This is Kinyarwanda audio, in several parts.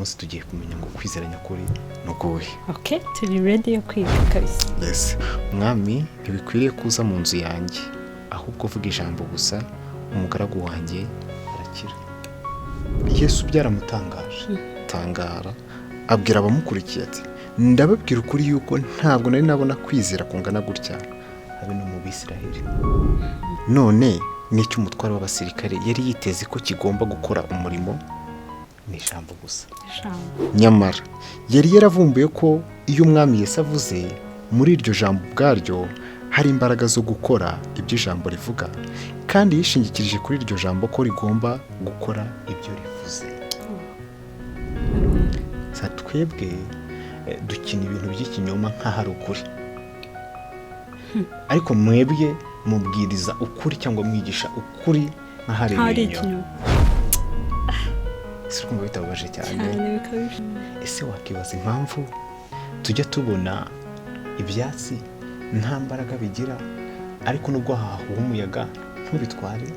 Munsi tugiye kumenya ngo kwizera nyakuri ni ukuhe. Ok, turi ready yo kwiga kabisa. Yes. Mwami, ntibikwiriye kuza mu nzu yanjye, ahubwo vuga ijambo gusa, umugaragu wanjye arakira. Yesu byaramutangaje, tangara, abwira abamukurikiye ati: "Ndababwira ukuri yuko ntabwo nari nabona kwizera kungana gutya habe no mu Bisiraheli." None n'icyo umutware w'abasirikare yari yiteze ko kigomba gukora umurimo ni ijambo gusa. Ijambo. Nyamara yari yaravumbuye ko iyo Umwami Yesu avuze, muri iryo jambo ubwaryo hari imbaraga zo gukora ibyo ijambo rivuga, kandi yishingikirije kuri iryo jambo ko rigomba gukora ibyo rivuze. Sa twebwe dukina ibintu by'ikinyoma nk'aho ari ukuri, ariko mwebwe mubwiriza ukuri cyangwa mwigisha ukuri nk'aho ari Nkaho ari ibinyoma. ikinyoma. Ese urumva bitababaje cyane? Cyane bikabije. Ese wakibaza impamvu tujya tubona ibyatsi nta mbaraga bigira, ariko nubwo hahuha umuyaga ntubitware?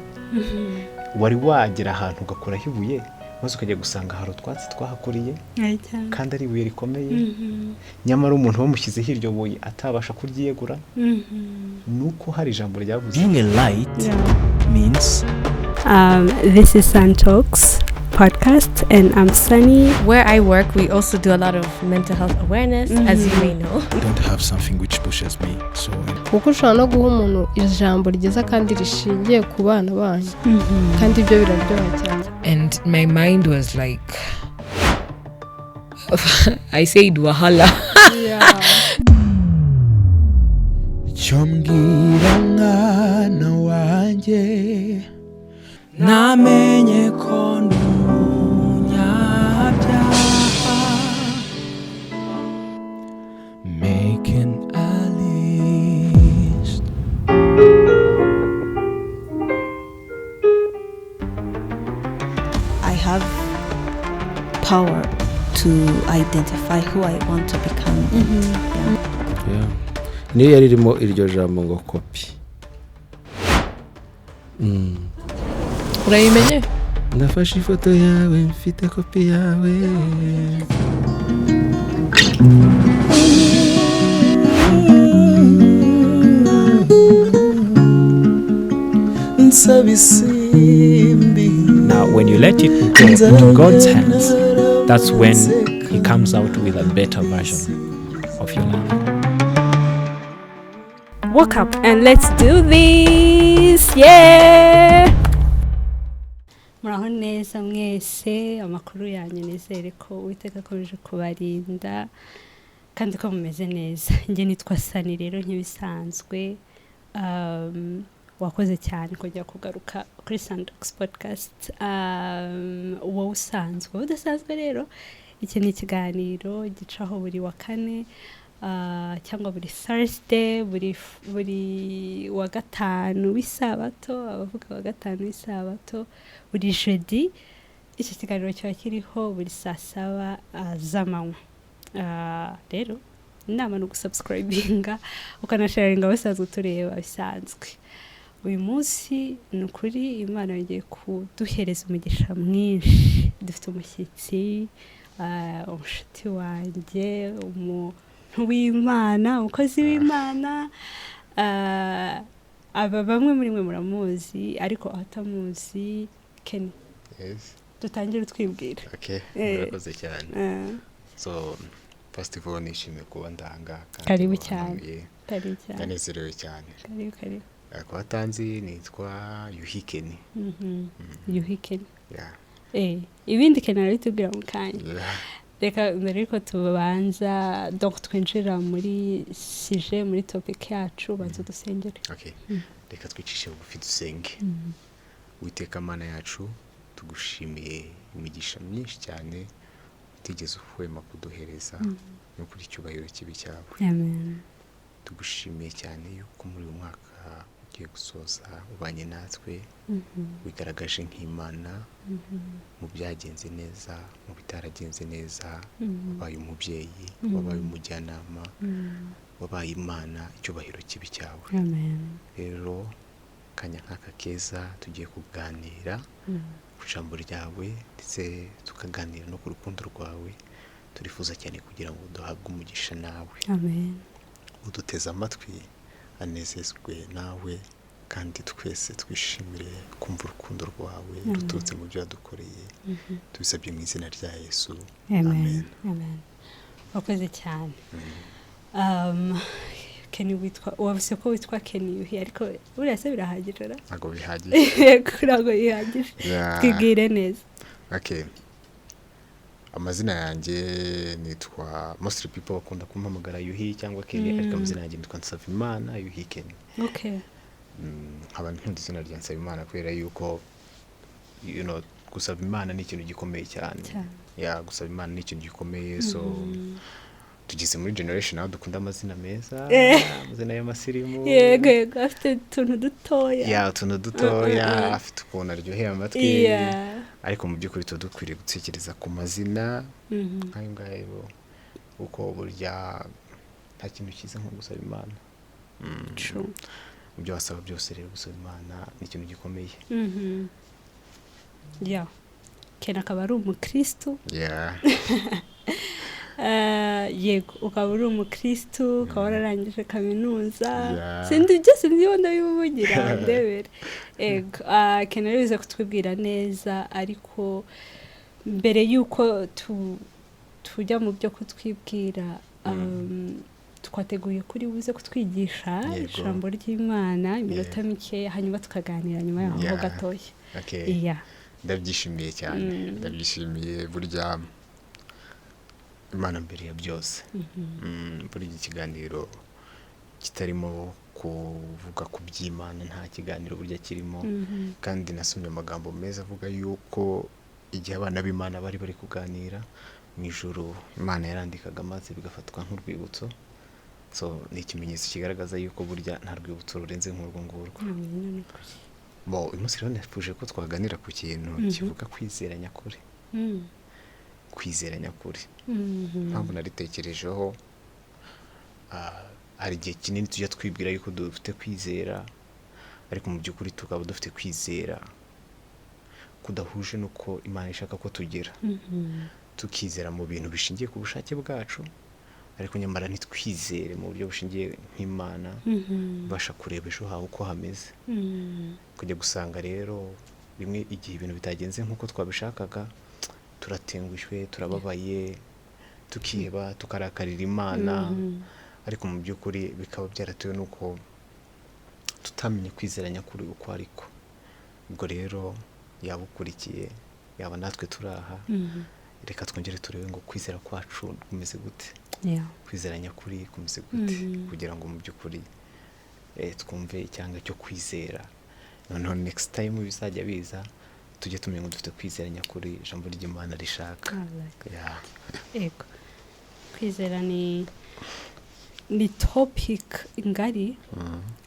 Wari wagera ahantu ugakuraho ibuye, maze ukajya gusanga hari utwatsi twahakuriye Ay, cyane. kandi ari ibuye rikomeye, nyamara umuntu bamushyizeho iryo buye atabasha kuryiyegura? Ni uko hari ijambo ryavuze. Being a light means This is Sun Talks podcast, and I'm Sunny. Where I work, we also do a lot of mental health awareness, as you may know. I don't have something which pushes me. So Kuko ushobora no guha umuntu ijambo ryiza kandi rishingiye ku bana banyu, kandi ibyo biraryoha cyane. And my mind was like, I said, "Wahala." Cyo mbwira mwana wanjye. Namenye ko ndi umunyabyaha. Making a list. I have power to identify who I want to become. Yeah. Niyo yari irimo iryo jambo ngo kopi. Urayimenye? Nafashe ifoto yawe, mfite kopi yawe. Nsaba isimbi. Now, when you let it go into God's hands, that's when He comes out with a better version of your life. Wake up and let's do this! Yeah! Muraho neza mwese, amakuru yanyu? Nizere ko Uwiteka akomeje kubarinda kandi ko mumeze neza. Njye nitwa Sani rero nk'ibisanzwe. Wakoze cyane kujya kugaruka kuri Sandox Podcast. Wowe usanzwe, wowe udasanzwe rero, iki ni ikiganiro gicaho buri wa kane cyangwa buri Thursday, buri wa gatanu w'isabato, abavuga wa gatanu w'isabato, buri jeudi. Iki kiganiro kiba kiriho buri saa 7 z'amanywa. Rero inama ni ugusubscribinga, ukanasharinga basanzwe tureba bisanzwe. Uyu munsi ni ukuri Imana yongeye kuduhereza umugisha mwinshi. Dufite umushyitsi, umushuti wanjye, umuntu w'Imana, umukozi w'Imana. Aba bamwe muri mwe muramuzi, ariko abatamuzi, Kenny, dutangire utwibwira. Okay, murakoze cyane. So first of all, nishimiye kuba ndanga kandi Karibu cyane. wantumiye. Karibu cyane. Ndanezerewe cyane. Karibu, karibu. Ku batanzi nitwa Yuhi Kenny. Yuhi Kenny. Yeah. Ibindi Kenny arabitubwira mu kanya. Reka mbere yuko tubanza, donc twinjira muri sujet, muri topic yacu, banza dusengere. Okay. Reka twicishe bugufi dusenge. Witeka Mana yacu, tugushimiye imigisha myinshi cyane utigeze uhwema kuduhereza. No kuri icyubahiro kibi cyawe. Amen. Tugushimiye cyane yuko muri uyu mwaka ugiye gusoza ubanye natwe, wigaragaje nk'Imana mu byagenze neza, mu bitaragenze neza, wabaye umubyeyi, wabaye umujyanama, wabaye Imana, icyubahiro kibi cyawe. Amen. Rero kanya nk'aka keza tugiye kuganira. ku ijambo ryawe, ndetse tukaganira no ku rukundo rwawe. Turifuza cyane kugira ngo duhabwe umugisha nawe. Amen. Uduteze amatwi anezezwe nawe, kandi twese twishimire kumva urukundo rwawe Amen. ruturutse mu byo wadukoreye. Tubisabye mu izina rya Yesu. Amen. Amen. Wakoze cyane. Kenny, witwa, wavuze ko witwa Kenny Yuhi, ariko buriya se birahagije ra? Ntabwo bihagije. Yego, ntabwo bihagije. Yeah. Twibwire neza. Okay. Amazina yanjye nitwa, most people bakunda kumpamagara Yuhi cyangwa Kenny, ariko amazina yanjye nitwa Nsabimana Yuhi Kenny. Nkaba nkunda izina rya Nsabimana kubera yuko gusaba Imana ni ikintu gikomeye cyane. Cyane. Yeah, gusaba Imana ni ikintu gikomeye. So tugeze muri generation aho dukunda amazina meza, amazina y'amasirimu. Yego, afite utuntu dutoya. Yeah, utuntu dutoya, afite ukuntu aryoheye amatwi. Ariko mu by'ukuri tuba dukwiriye gutekereza ku mazina nk'ayo ngayo, kuko burya nta kintu cyiza nko gusaba Imana. True. Mu byo wasaba byose rero, gusaba Imana ni ikintu gikomeye. Yeah. Ken akaba ari umukristu. Yego, ukaba uri umukristu, ukaba wararangije kaminuza. Sindi byose ndiho ndabivugira, ndebere. Yego, Ken rero biza kutwibwira neza, ariko mbere y'uko tujya mu byo kutwibwira, twateguye kuri buze kutwigisha ijambo ry'Imana iminota mike, hanyuma tukaganira nyuma yaho gatoya. Okay. Ndabyishimiye cyane. Ndabyishimiye. Burya Imana mbere ya byose. Burya ikiganiro kitarimo kuvuga ku by'Imana nta kiganiro burya kirimo. Kandi nasomye amagambo meza avuga yuko igihe abana b'Imana bari bari kuganira mu ijoro, Imana yarandikaga maze bigafatwa nk'urwibutso. So ni ikimenyetso kigaragaza yuko burya nta rwibutso rurenze nk'urwo ngurwo. Amen, ni ukuri. Bo, uyu munsi rero nifuje ko twaganira ku kintu kivuga kwizera nyakuri. Kwizera nyakuri. Mpamvu naritekerejeho, hari igihe kinini tujya twibwira yuko dufite kwizera, ariko mu by'ukuri tukaba dufite kwizera kudahuje n'uko Imana ishaka ko tugira. Tukizera mu bintu bishingiye ku bushake bwacu, ariko nyamara ntitwizere mu buryo bushingiye nk'Imana ibasha kureba ejo hawe uko hameze. Kujya gusanga rero rimwe igihe ibintu bitagenze nk'uko twabishakaga, turatengushywe, turababaye, tukiheba, tukarakarira Imana. Ariko mu by'ukuri bikaba byaratewe n'uko tutamenye kwizera nyakuri uko ariko. Ubwo rero yaba ukurikiye, yaba natwe turi aha, reka twongere turebe ngo kwizera kwacu kumeze gute, kwizera nyakuri kumeze gute, kugira ngo mu by'ukuri twumve icyanga cyo kwizera. Noneho next time bizajya biza, tujye tumenya ngo dufite kwizera nyakuri ijambo ry'Imana rishaka. I like Yego, kwizera ni topic ngari,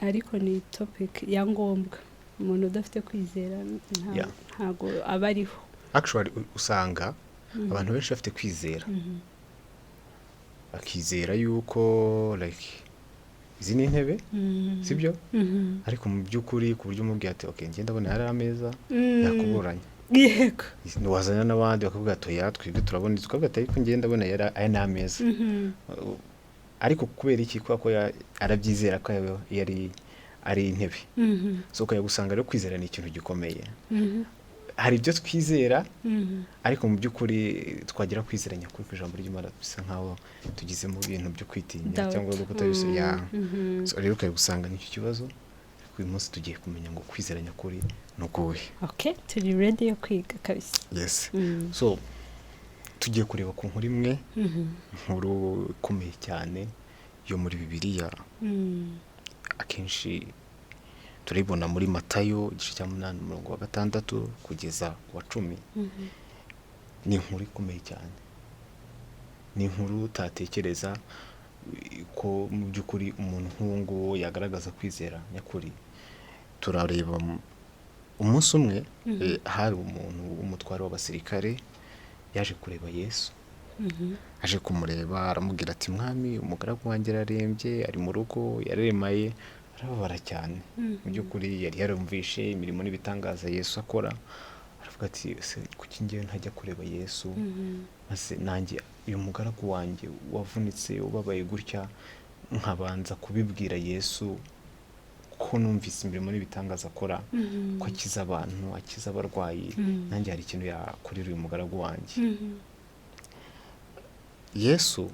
ariko ni topic ya ngombwa. Umuntu udafite kwizera ntago aba ariho. Actually, usanga abantu benshi bafite kwizera, akizera yuko like izi ni intebe, sibyo? Ariko mu by'ukuri, ku buryo umubwiye ati: "Okay, njye ndabona hari ameza," yakuburanya. Wazana n'abandi bakavuga ati: "Oya, twebwe turabona," tukavuga ati: "Ariko njye ndabona yari aya ni ameza." Ariko kubera iki? Kubera ko arabyizera ko yari ari intebe. So ukajya gusanga rero kwizera ni ikintu gikomeye. Hari ibyo twizera, ariko mu by'ukuri twagira kwizera nyakuri ku ijambo ry'Imana, bisa nkaho tugize mu bintu byo kwitinya Doubt. cyangwa no kutabisa. Yeah. So rero ukajya gusanga nicyo kibazo. Ariko uyu munsi tugiye kumenya ngo kwizera nyakuri ni ukuhe. Okay, turi ready yo kwiga kabisa. Yes. So tugiye kureba ku nkuru imwe, inkuru ikomeye cyane yo muri Bibiliya. Akenshi turayibona muri Matayo igice cya 8, umurongo wa 6 kugeza ku wa 10. Ni inkuru ikomeye cyane, ni inkuru utatekereza ko mu by'ukuri umuntu nk'uwo nguwo yagaragaza kwizera nyakuri. Turareba umunsi umwe, hari umuntu w'umutware w'abasirikare yaje kureba Yesu. Aje kumureba aramubwira ati: "Mwami, umugaragu wanjye ararembye, ari mu rugo, yararemaye, arababara cyane." Mu by'ukuri yari yarumvishe imirimo n'ibitangaza Yesu akora. Aravuga ati: "Ese kuki ngewe ntajya kureba Yesu, maze nanjye uyu mugaragu wanjye wavunitse, ubabaye gutya, nkabanza kubibwira Yesu ko numvise imirimo n'ibitangaza akora, ko akiza abantu, akiza abarwayi, nanjye hari ikintu yakorera uyu mugaragu wanjye." Yesu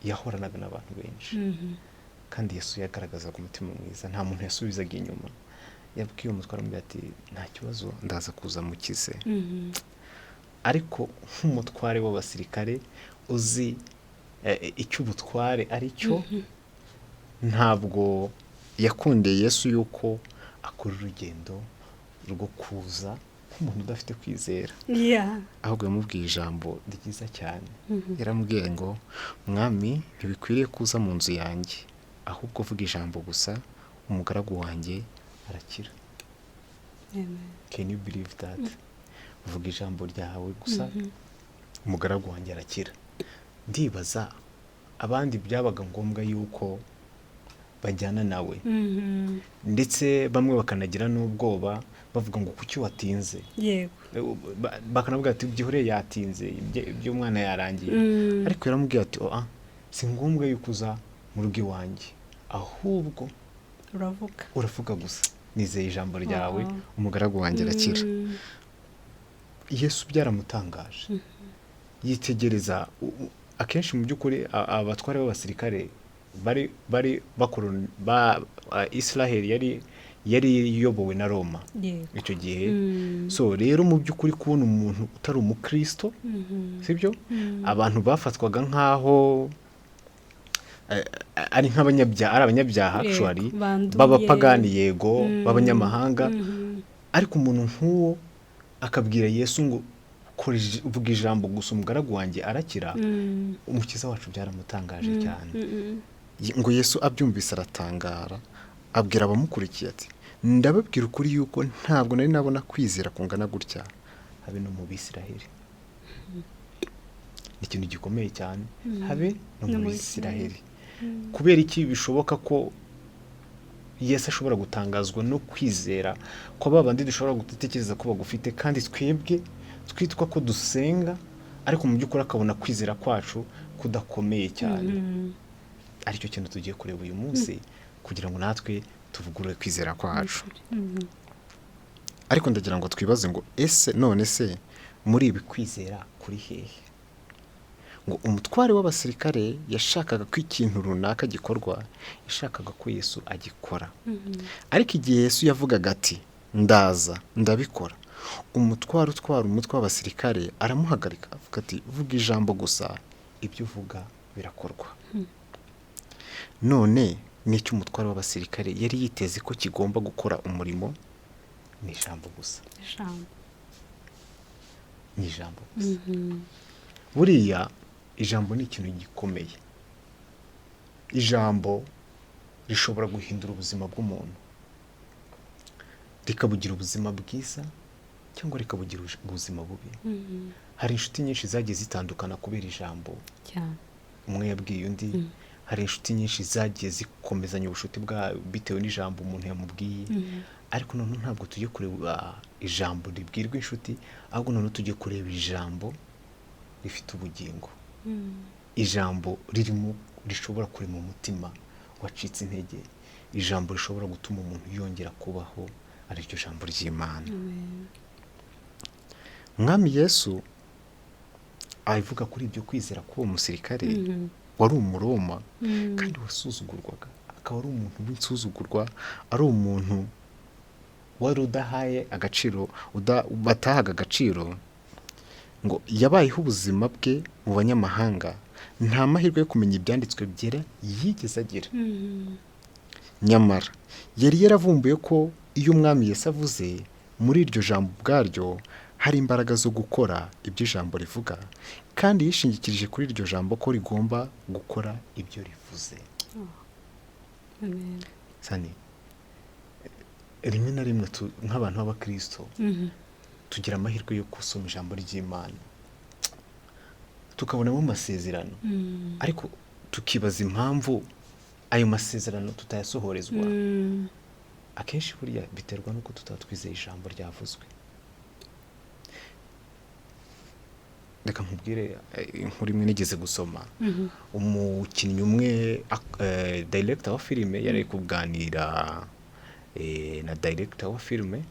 yahoranaga n'abantu benshi, kandi Yesu yagaragazaga umutima mwiza, nta muntu yasubizaga inyuma. Yabwiye umutware, aramubwira ati: "Nta kibazo, ndaza kuza mukize." Ariko nk'umutware w'abasirikare uzi icyo ubutware ari cyo, ntabwo yakundiye Yesu yuko akora urugendo rwo kuza nk'umuntu udafite kwizera, ahubwo yamubwiye ijambo ryiza cyane. Yaramubwiye ngo: "Mwami, ntibikwiriye kuza mu nzu yanjye, ahubwo vuga ijambo gusa, umugaragu wanjye arakira." Amen. Can you believe that? Vuga ijambo ryawe gusa, umugaragu wanjye arakira. Ndibaza abandi byabaga ngombwa yuko bajyana nawe, ndetse bamwe bakanagira n'ubwoba, bavuga ngo: "Kuki watinze?" Bakanavuga ati: "Byihoreye, yatinze, iby'umwana yarangiye." Ariko yaramubwiye ati: "Oa, si ngombwa yuko uza mu rugo iwanjye, ahubwo uravuga. Uravuga gusa, nizeye ijambo ryawe, umugaragu wanjye arakira." Yesu byaramutangaje, yitegereza akenshi mu by'ukuri abatware b'abasirikare bari bakuru ba Israel yari iyobowe na Roma icyo gihe. So rero, mu by'ukuri, kubona umuntu utari umukristo, sibyo, abantu bafatwaga nk'aho ari nk'abanyabyaha, ari abanyabyaha, actually, banduye. B'abapagani, yego, b'abanyamahanga. Ariko umuntu nk'uwo akabwira Yesu ngo: "Kora vuga ijambo gusa, umugaragu wanjye arakira." Umukiza wacu byaramutangaje cyane. Ngo Yesu abyumvise aratangara, abwira abamukurikiye ati: "Ndababwira ukuri yuko ntabwo nari nabona kwizera kungana gutya, habe no mu Bisiraheli." Ni ikintu gikomeye cyane, habe no mu No mu Bisiraheli. Kubera iki bishoboka ko Yesu ashobora gutangazwa no kwizera ko ba bandi dushobora gutekereza ko bagufite, kandi twebwe twitwa ko dusenga, ariko mu by'ukuri akabona kwizera kwacu kudakomeye cyane? Aricyo kintu tugiye kureba uyu munsi, kugira ngo natwe tuvugurure kwizera kwacu. Ariko ndagira ngo twibaze ngo: ese none se muri ibi kwizera kuri hehe? Ngo umutware w'abasirikare yashakaga ko ikintu runaka gikorwa, yashakaga ko Yesu agikora. Ariko igihe Yesu yavugaga ati: "Ndaza ndabikora," umutware utwara umutwe w'abasirikare aramuhagarika, avuga ati: "Vuga ijambo gusa, ibyo uvuga birakorwa." None n'icyo umutware w'abasirikare yari yiteze ko kigomba gukora umurimo ni ijambo gusa. Ijambo. Ni ijambo gusa. Buriya ijambo ni ikintu gikomeye. Ijambo rishobora guhindura ubuzima bw'umuntu, rikabugira ubuzima bwiza cyangwa rikabugira ubuzima bubi. Hari inshuti nyinshi zagiye zitandukana kubera ijambo umwe yabwiye undi. Hari inshuti nyinshi zagiye zikomezanya ubucuti bwa bitewe n'ijambo umuntu yamubwiye. Ariko noneho ntabwo tujye kureba ijambo ribwirwa inshuti, ahubwo noneho tujye kureba ijambo rifite ubugingo, ijambo ririmo rishobora kurema umutima wacitse intege, ijambo rishobora gutuma umuntu yongera kubaho, ariryo jambo ry'Imana. Mwami Yesu avuga kuri ibyo kwizera k'uwo musirikare wari Umuroma kandi wasuzugurwaga, akaba ari umuntu w'insuzugurwa, ari umuntu wari udahaye agaciro, batahaga agaciro. Ngo yabayeho ubuzima bwe mu banyamahanga, nta mahirwe yo kumenya ibyanditswe byera yigeze agira. Nyamara yari yaravumbuye ko iyo Umwami Yesu avuze, muri iryo jambo ubwaryo hari imbaraga zo gukora ibyo ijambo rivuga, kandi yishingikirije kuri iryo jambo ko rigomba gukora ibyo rivuze. Amen. Sani, rimwe na rimwe nk'abantu b'abakristo tugira amahirwe yo gusoma ijambo ry'Imana, tukabonamo amasezerano, ariko tukibaza impamvu ayo masezerano tutayasohorezwa. Akenshi buriya biterwa n'uko tutaba twizeye ijambo ryavuzwe. Reka nkubwire inkuru imwe nigeze gusoma. Umukinnyi umwe, director wa filime, yari ari kuganira na director wa filime,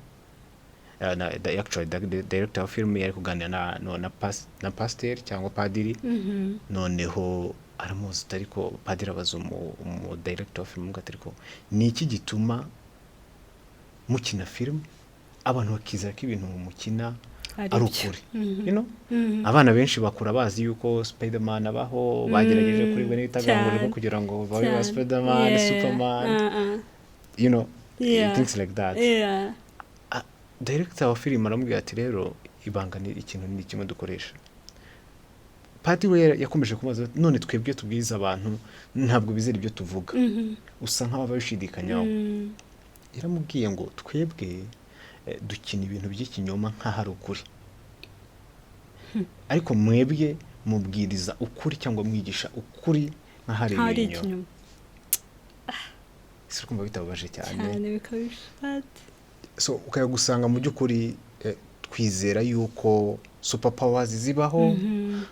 actually director wa filime yari kuganira na, no, na, pas, na pasiteri cyangwa padiri. Noneho aramuzi, ariko padiri abaza umu director wa filime ngo, ariko ni iki gituma mukina filime abantu bakizera ko ibintu mukina ari ari byo? ukuri? Abana benshi bakura bazi yuko Spiderman abaho, bagerageje kuri bwe n'ibitagangurirwa kugira ngo babe ba Spiderman, Superman, things like that. Director wa filime aramubwira ati: "Rero ibanga ni ikintu, ni kimwe dukoresha." Padiri we yakomeje kumubaza ati: "None twebwe tubwiriza abantu, ntabwo bizera ibyo tuvuga, usa nk'aho babishidikanyaho." Yaramubwiye ngo: "Twebwe dukina ibintu by'ikinyoma nk'aho ari ukuri, ariko mwebwe mubwiriza ukuri cyangwa mwigisha ukuri nk'aho ari nkaho ari ibinyoma." Ikinyoma. Ese uri kumva bitababaje cyane? Cyane, bikabije. So ukajya gusanga mu by'ukuri twizera yuko super powers zibaho,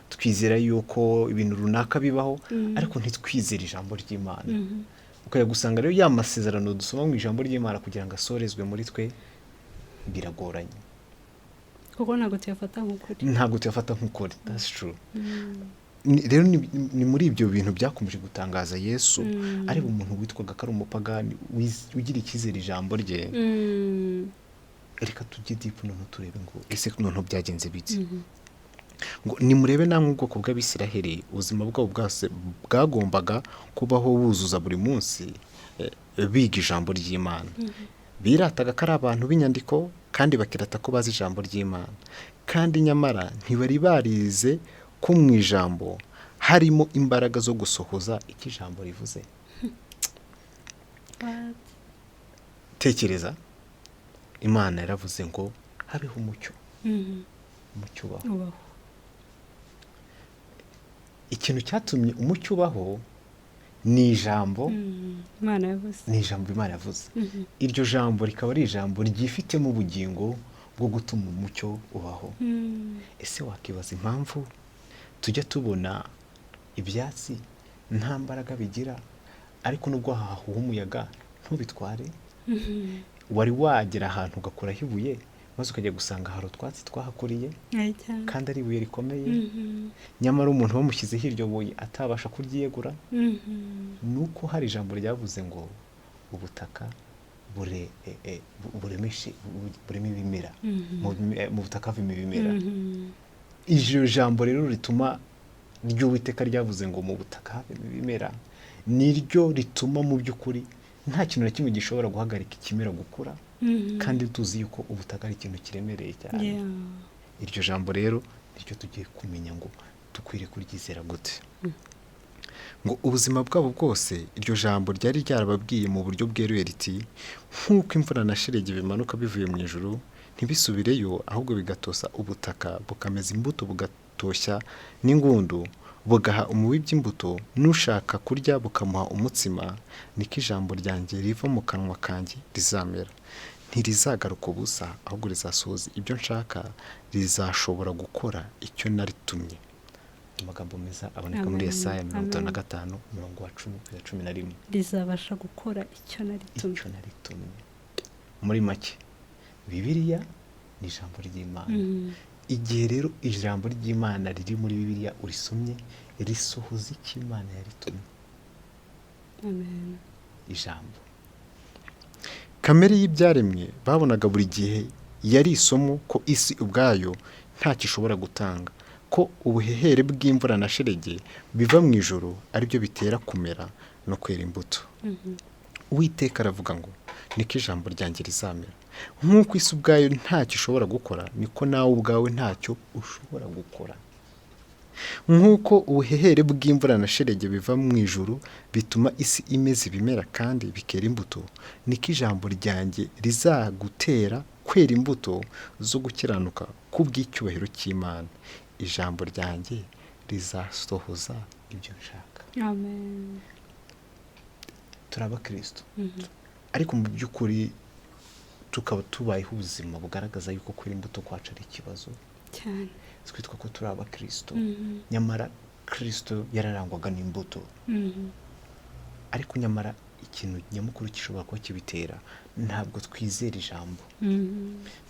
twizera yuko ibintu runaka bibaho, ariko ntitwizere ijambo ry'Imana. Ukajya gusanga rero ya masezerano dusoma mu ijambo ry'Imana, kugira ngo asorezwe muri twe biragoranye. Kuko ntabwo tuyafata nk'ukuri. Ntabwo tuyafata nk'ukuri, that's true. Rero ni muri ibyo bintu byakomeje gutangaza Yesu, areba umuntu witwaga ko ari umupagani ugira icyizere ijambo rye. Reka tujye deep noneho, turebe ngo ese noneho byagenze bite. Ngo: "Nimurebe namwe ubwoko bw'Abisiraheli, ubuzima bwabo bwose bwagombaga kubaho buzuza buri munsi biga ijambo ry'Imana. Birataga ko ari abantu b'inyandiko kandi bakirata ko bazi ijambo ry'Imana, kandi nyamara ntibari barize ko mu ijambo harimo imbaraga zo gusohoza icyo ijambo rivuze." What? Tekereza, Imana yaravuze ngo habeho umucyo. Umucyo ubaho. Ubaho. Ikintu cyatumye umucyo ubaho ni ijambo. Imana yavuze. Ni ijambo Imana yavuze. Iryo jambo rikaba ari ijambo ryifitemo ubugingo bwo gutuma umucyo ubaho. Ese wakibaza impamvu tujya tubona ibyatsi nta mbaraga bigira, ariko nubwo hahuha umuyaga ntubitware? Wari wagera ahantu ugakuraho ibuye, maze ukajya gusanga hari utwatsi twahakuriye, Ay, cyane. kandi ari ibuye rikomeye, nyamara umuntu bamushyizeho iryo buye atabasha kuryiyegura? Ni uko hari ijambo ryavuze ngo ubutaka buremeshe, bureme ibimera. Mu butaka havamo ibimera. Iryo jambo rero rituma ry'Uwiteka ryavuze ngo mu butaka havemo ibimera, niryo rituma mu by'ukuri nta kintu na kimwe gishobora guhagarika ikimera gukura, kandi tuzi yuko ubutaka ari ikintu kiremereye cyane. Iryo jambo rero niryo tugiye kumenya ngo dukwiriye kuryizera gute. Ngo ubuzima bwabo bwose iryo jambo ryari ryarababwiye mu buryo bweruye riti: "Nk'uko imvura na shelegi bimanuka bivuye mu ijuru ntibisubireyo, ahubwo bigatosa ubutaka, bukameza imbuto, bugatoshya n'ingundu, bugaha umubibyi imbuto, n'ushaka kurya bukamuha umutsima, niko ijambo ryanjye riva mu kanwa kanjye rizamera. Ntirizagaruka ubusa, ahubwo rizasohoza ibyo nshaka, rizashobora gukora icyo naritumye." Amagambo meza aboneka muri Amen. Yesaya mirongo itanu na Amen. gatanu, umurongo wa 10 kugeza 11. Rizabasha gukora icyo naritumye. Icyo naritumye. Muri make, Bibiliya ni ijambo ry'Imana. Igihe rero ijambo ry'Imana riri muri Bibiliya urisomye, risohoza icyo Imana yaritumye. Amen. Ijambo kamere y'ibyaremwe babonaga buri gihe yari isomo ko isi ubwayo ntacyo ishobora gutanga, ko ubuhehere bw'imvura na shelegi biva mu ijuru aribyo bitera kumera no kwera imbuto. Uwiteka aravuga ngo: "Niko ijambo ryanjye rizamera. Nk'uko isi ubwayo ntacyo ishobora gukora, niko nawe ubwawe ntacyo ushobora gukora. Nk'uko ubuhehere bw'imvura na shelegi biva mu ijuru bituma isi imeza ibimera kandi bikera imbuto, niko ijambo ryanjye rizagutera kwera imbuto zo gukiranuka kubw'icyubahiro cy'Imana. Ijambo ryanjye rizasohoza ibyo nshaka." Amen. Turi abakristo, ariko mu by'ukuri tukaba tubayeho ubuzima bugaragaza yuko kwera imbuto kwacu ari ikibazo. Cyane. Twitwa ko turi abakristo, nyamara Kristo yararangwaga n'imbuto. Ariko nyamara ikintu nyamukuru gishobora kuba kibitera, ntabwo twizera ijambo.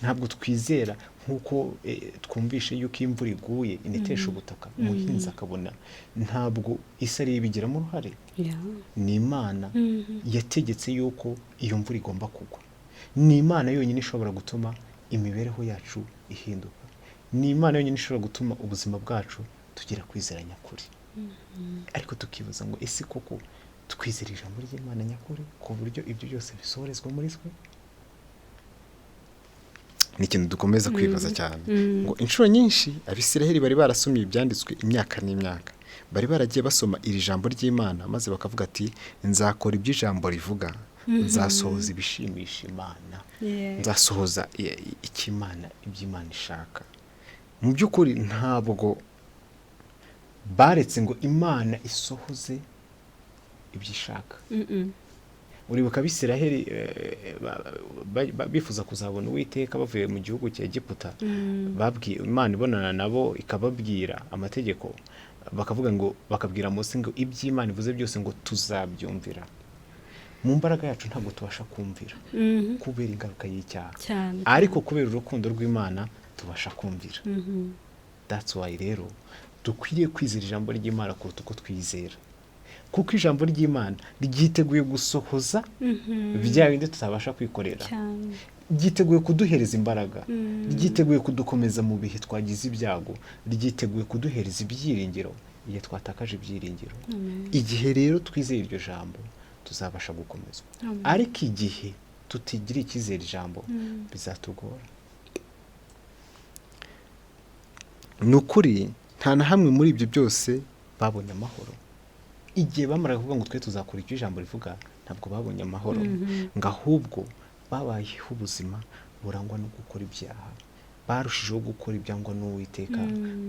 Ntabwo twizera nk'uko twumvishe yuko iyo imvura iguye inetesha ubutaka, umuhinzi akabona. Ntabwo isi ariyo ibigiramo uruhare, ni Imana yategetse yuko iyo mvura igomba kugwa. Ni Imana yonyine ishobora gutuma imibereho yacu ihinduka. Ni Imana yonyine ishobora gutuma ubuzima bwacu tugira kwizera nyakuri. Ariko tukibaza ngo: ese koko twizera ijambo ry'Imana nyakuri ku buryo ibyo byose bisohorezwa muri twe? Ni ikintu dukomeza kwibaza cyane. Ngo inshuro nyinshi Abisiraheli bari barasomye ibyanditswe imyaka n'imyaka, bari baragiye basoma iri jambo ry'Imana, maze bakavuga ati: "Nzakora ibyo ijambo rivuga, nzasohoza ibishimisha Imana, nzasohoza icyo Imana, ibyo Imana ishaka." Mu by'ukuri ntabwo baretse ngo Imana isohoze ibyo ishaka. Uribuka Abisiraheli bifuza kuzabona Uwiteka bavuye mu gihugu cya Egiputa, babwiye Imana, ibonana nabo, ikababwira amategeko, bakavuga ngo, bakabwira Mose ngo: "Iby'Imana ivuze byose ngo tuzabyumvira." Mu mbaraga yacu ntabwo tubasha kumvira kubera ingaruka y'icyaha, ariko kubera urukundo rw'Imana tubasha kumvira. That's why rero dukwiriye kwizera ijambo ry'Imana kuruta uko twizera, kuko ijambo ry'Imana ryiteguye gusohoza bya bindi tutabasha kwikorera, ryiteguye kuduhereza imbaraga, ryiteguye kudukomeza mu bihe twagize ibyago, ryiteguye kuduhereza ibyiringiro igihe twatakaje ibyiringiro. Igihe rero twizeye iryo jambo, tuzabasha gukomezwa. Ariko igihe tutigira icyizere ijambo, bizatugora. Ni ukuri, nta na hamwe muri ibyo byose babonye amahoro. Igihe bamaraga kuvuga ngo: "Twe tuzakora icyo ijambo rivuga", ntabwo babonye amahoro, ngo ahubwo babayeho ubuzima burangwa no gukora ibyaha. Barushijeho gukora ibyangwa n'Uwiteka,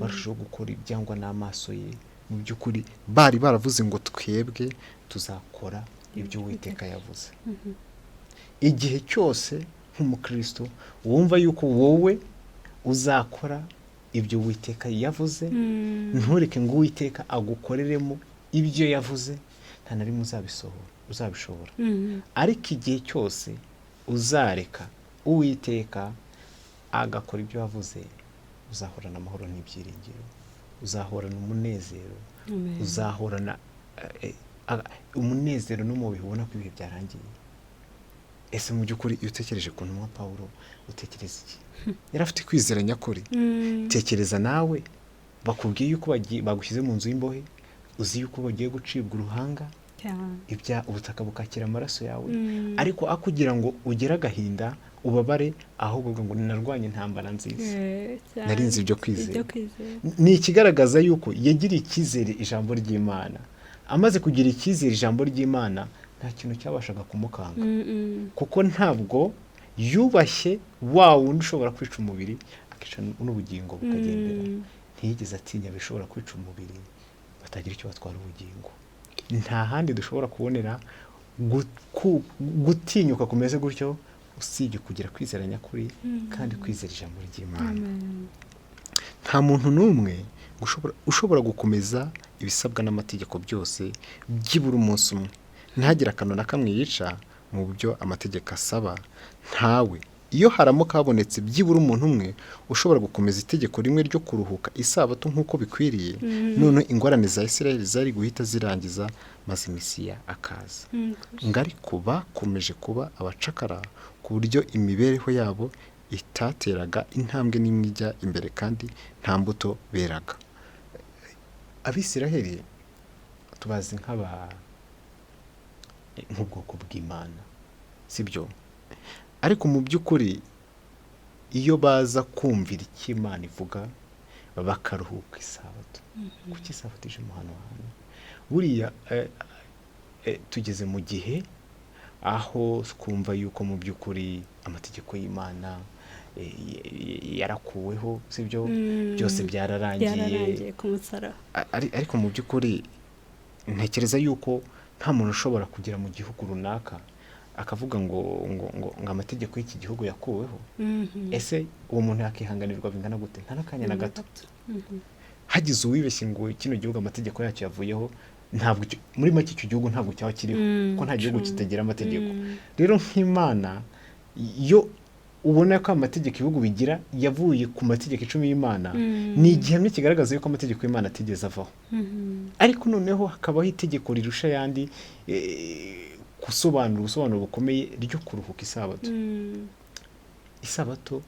barushijeho gukora ibyangwa n'amaso ye. Mu by'ukuri bari baravuze ngo: "Twebwe tuzakora ibyo Uwiteka yavuze." Igihe cyose nk'umukristo wumva yuko wowe uzakora ibyo Uwiteka yavuze, ntureke ngo Uwiteka agukoreremo ibyo yavuze, nta na rimwe uzabishobora. Ariko igihe cyose uzareka Uwiteka agakora ibyo yavuze, uzahorana amahoro n'ibyiringiro, uzahorana umunezero, Amen. uzahorana umunezero no mu bihe ubona ko ibihe byarangiye. Ese mu by'ukuri iyo utekereje ku ntumwa Pawulo, utekereza iki? Yari afite kwizera nyakuri. Tekereza nawe bakubwiye yuko bagushyize mu nzu y'imbohe, uzi yuko bagiye gucibwa uruhanga, ibya ubutaka bukakira amaraso yawe, ariko aho kugira ngo ugire agahinda, ubabare, ahubwo uvuga ngo: "Narwanye intambara nziza, Cyane. narinze ibyo kwizera." Ibyo kwizera. Ni ikigaragaza yuko yagiriye icyizere ijambo ry'Imana. Amaze kugira icyizere ijambo ry'Imana, nta kintu cyabashaga kumukanga, kuko ntabwo yubashye wa wundi ushobora kwica umubiri, akica n'ubugingo bukagendera. Ntiyigeze atinya bishobora kwica umubiri batagira icyo batwara ubugingo. Nta handi dushobora kubonera gutinyuka kumeze gutyo, usibye kugira kwizera nyakuri kandi kwizera ijambo ry'Imana. Amen. Nta muntu n'umwe ushobora gukomeza ibisabwa n'amategeko byose byibura umunsi umwe, ntagire akantu na kamwe yica mu byo amategeko asaba, ntawe. Iyo haramuka habonetse byibura umuntu umwe ushobora gukomeza itegeko rimwe ryo kuruhuka isabato nk'uko bikwiriye, none ingorane za Isirayeli zari guhita zirangiza, maze Mesiya akaza. Ngo ariko bakomeje kuba abacakara, ku buryo imibereho yabo itateraga intambwe n'imwe ijya imbere, kandi nta mbuto beraga. Abisiraheli tubazi nk'ubwoko bw'Imana, sibyo? Ariko mu by'ukuri iyo baza kumvira icyo Imana ivuga, bakaruhuka isabato. Kuki isabato ije mu hano hantu? Buriya tugeze mu gihe aho twumva yuko mu by'ukuri amategeko y'Imana yarakuweho, sibyo? Byose byararangiye. Byararangiye ku musaraba. Ariko mu by'ukuri ntekereza yuko nta muntu ushobora kugera mu gihugu runaka Akavuga ngo amategeko y'iki gihugu yakuweho. Ese uwo muntu yakihanganirwa bingana gute? Nta n'akanya na gato. Hagize uwibeshye ngo kino gihugu amategeko yacyo yavuyeho, ntabwo muri make icyo gihugu ntabwo cyaba kiriho, kuko nta gihugu True. kitagira amategeko. Rero nk'Imana iyo ubona ko amategeko ibihugu bigira yavuye ku mategeko 10 y'Imana, ni igihamya kigaragaza yuko amategeko y'Imana atigeze avaho. Ariko noneho hakabaho itegeko rirusha ayandi gusobanura ubusobanuro bukomeye ryo kuruhuka isabato. Isabato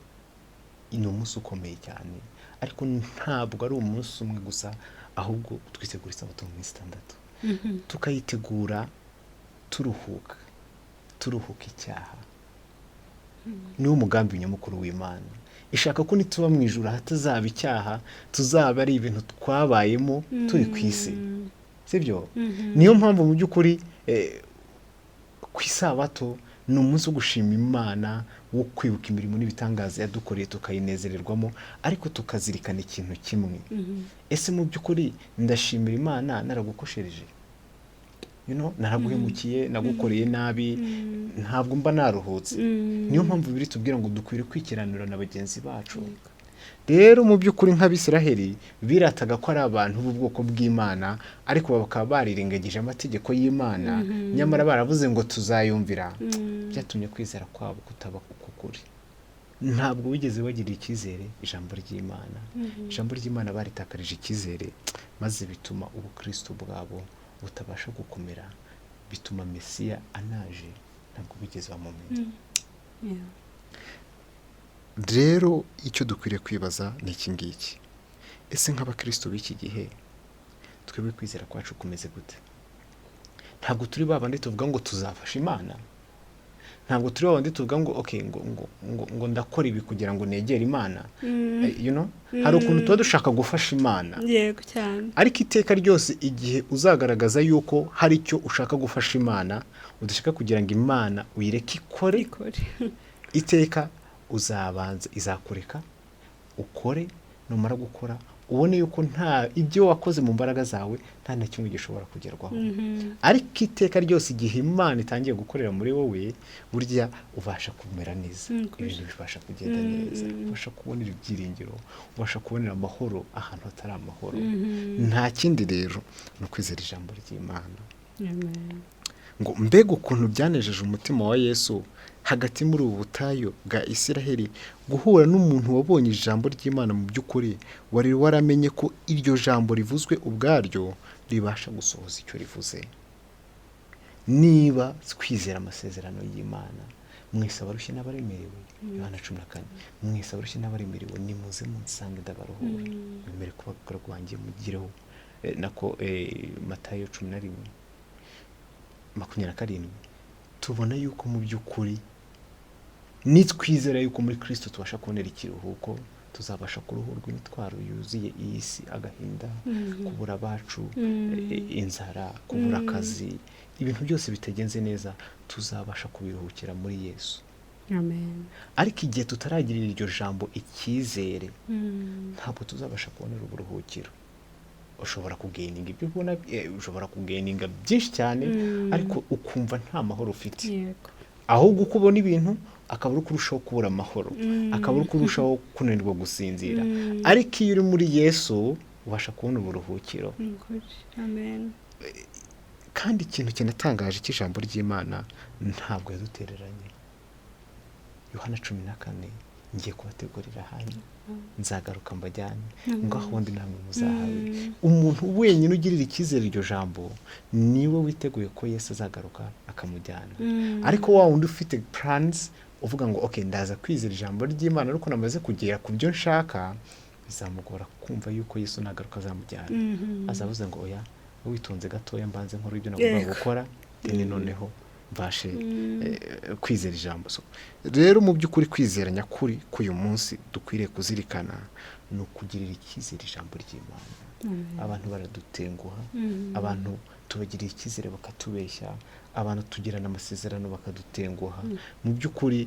ni umunsi ukomeye cyane, ariko ntabwo ari umunsi umwe gusa, ahubwo twitegura isabato mu minsi 6, tukayitegura turuhuka, turuhuka icyaha. Niwo mugambi nyamukuru w'Imana. Ishaka ko nituba mu ijuru hatazaba icyaha, tuzaba ari ibintu twabayemo turi ku isi, sibyo? Niyo mpamvu mu by'ukuri ku isabato ni umunsi wo gushima Imana, wo kwibuka imirimo n'ibitangaza yadukoreye, tukayinezererwamo, ariko tukazirikana ikintu kimwe: ese mu by'ukuri ndashimira Imana naragukoshereje, naraguhemukiye, nagukoreye nabi? Ntabwo mba naruhutse. Niyo mpamvu biri tubwira ngo dukwiriye kwikiranura na bagenzi bacu. Rero mu by'ukuri nk'Abisiraheli birataga ko ari abantu b'ubwoko bw'Imana, ariko bakaba barirengagije amategeko y'Imana, nyamara baravuze ngo tuzayumvira. Byatumye kwizera kwabo kutaba ukuri. Ntabwo bigeze bagirira icyizere ijambo ry'Imana. Ijambo ry'Imana baritakarije icyizere, maze bituma ubukristo bwabo butabasha gukomera, bituma Mesiya anaje ntabwo bigeze bamumenya. Rero icyo dukwiriye kwibaza ni iki ngiki: ese nk'abakristo b'iki gihe, twebwe kwizera kwacu kumeze gute? Ntabwo turi ba bandi tuvuga ngo tuzafasha Imana. Ntabwo turi ba bandi tuvuga ngo okay, ngo ndakora ibi kugira ngo negere Imana. Hari ukuntu tuba dushaka gufasha Imana, Yego cyane. ariko iteka ryose igihe uzagaragaza yuko hari icyo ushaka gufasha Imana, udashaka kugira ngo Imana uyireke ikore, Ikore. iteka uzabanza izakureka ukore. Numara gukora ubone yuko nta ibyo wakoze mu mbaraga zawe nta na kimwe gishobora kugerwaho. Ariko iteka ryose igihe Imana itangiye gukorera muri wowe, burya ubasha kumera neza, ibintu bibasha kugenda neza, ubasha kubonera ibyiringiro, ubasha kubonera amahoro ahantu hatari amahoro. Nta kindi rero ni ukwizera ijambo ry'Imana. Amen. Ngo mbega ukuntu byanejeje umutima wa Yesu hagati muri ubu butayu bwa Isiraheli guhura n'umuntu wabonye ijambo ry'Imana mu by'ukuri, wari waramenye ko iryo jambo rivuzwe ubwaryo ribasha gusohoza icyo rivuze. Niba twizera amasezerano y'Imana, mwese abarushye n'abaremerewe, Yohana 14, mwese abarushye n'abaremerewe nimuze munsange ndabaruhura, mwemere kuba abagaragu banjye mugireho, nako Matayo 11:27, tubona yuko mu by'ukuri nitwizera yuko muri Kristo tubasha kubonera ikiruhuko, tuzabasha kuruhurwa imitwaro yuzuye iyi si, agahinda, kubura abacu, inzara, kubura akazi, ibintu byose bitagenze neza, tuzabasha kubiruhukira muri Yesu. Amen. Ariko igihe tutaragirira iryo jambo icyizere, ntabwo tuzabasha kubonera uburuhukiro. Ushobora kugaininga ibyo ubona, ushobora kugaininga byinshi cyane, ariko ukumva nta mahoro ufite. Ahubwo uko ubona ibintu akaba uri kurushaho kubura amahoro, akaba uri kurushaho kunanirwa gusinzira. Ariko iyo uri muri Yesu ubasha kubona uburuhukiro. Ni ukuri. Amen. Kandi ikintu kinatangaje cy'ijambo ry'Imana, ntabwo yadutereranye. Yohana 14, ngiye kubategurira ahanyu, nzagaruka mbajyane ngo aho ndi namwe muzahabe. Umuntu wenyine ugirira icyizere iryo jambo niwe witeguye ko Yesu azagaruka akamujyana. Ariko wa wundi ufite plans, uvuga ngo okay, ndaza kwizera ijambo ry'Imana ariko namaze kugera ku byo nshaka, bizamugora kumva yuko Yesu nagaruka azamujyana. Azavuze ngo oya, witonze gatoya mbanze nkora ibyo nagombaga gukora, then noneho mbashe kwizera ijambo. So, rero mu by'ukuri kwizera nyakuri k'uyu munsi dukwiriye kuzirikana ni ukugirira icyizere ijambo ry'Imana. Abantu baradutenguha, abantu tubagirira icyizere bakatubeshya, abantu tugirana amasezerano bakadutenguha. Mu by'ukuri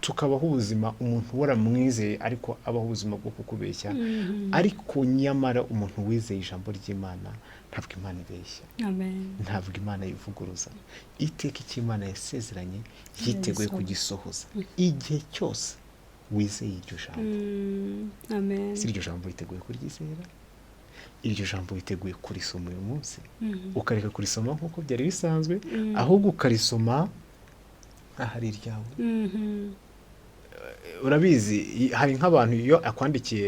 Tukabaho ubuzima umuntu waramwizeye ariko abaho ubuzima bwo kukubeshya. Ariko nyamara umuntu wizeye ijambo ry'Imana, ntabwo Imana ibeshya. Amen. Ntabwo Imana yivuguruza. Iteka icyo Imana yasezeranye yiteguye Iragisohoza. kugisohoza igihe cyose wizeye iryo jambo. Amen. Si iryo jambo witeguye kuryizera? Iryo jambo witeguye kurisoma uyu munsi, ukareka kurisoma nk'uko byari bisanzwe, ahubwo ukarisoma nk'aho ari iryawe? Urabizi, hari nk'abantu iyo akwandikiye,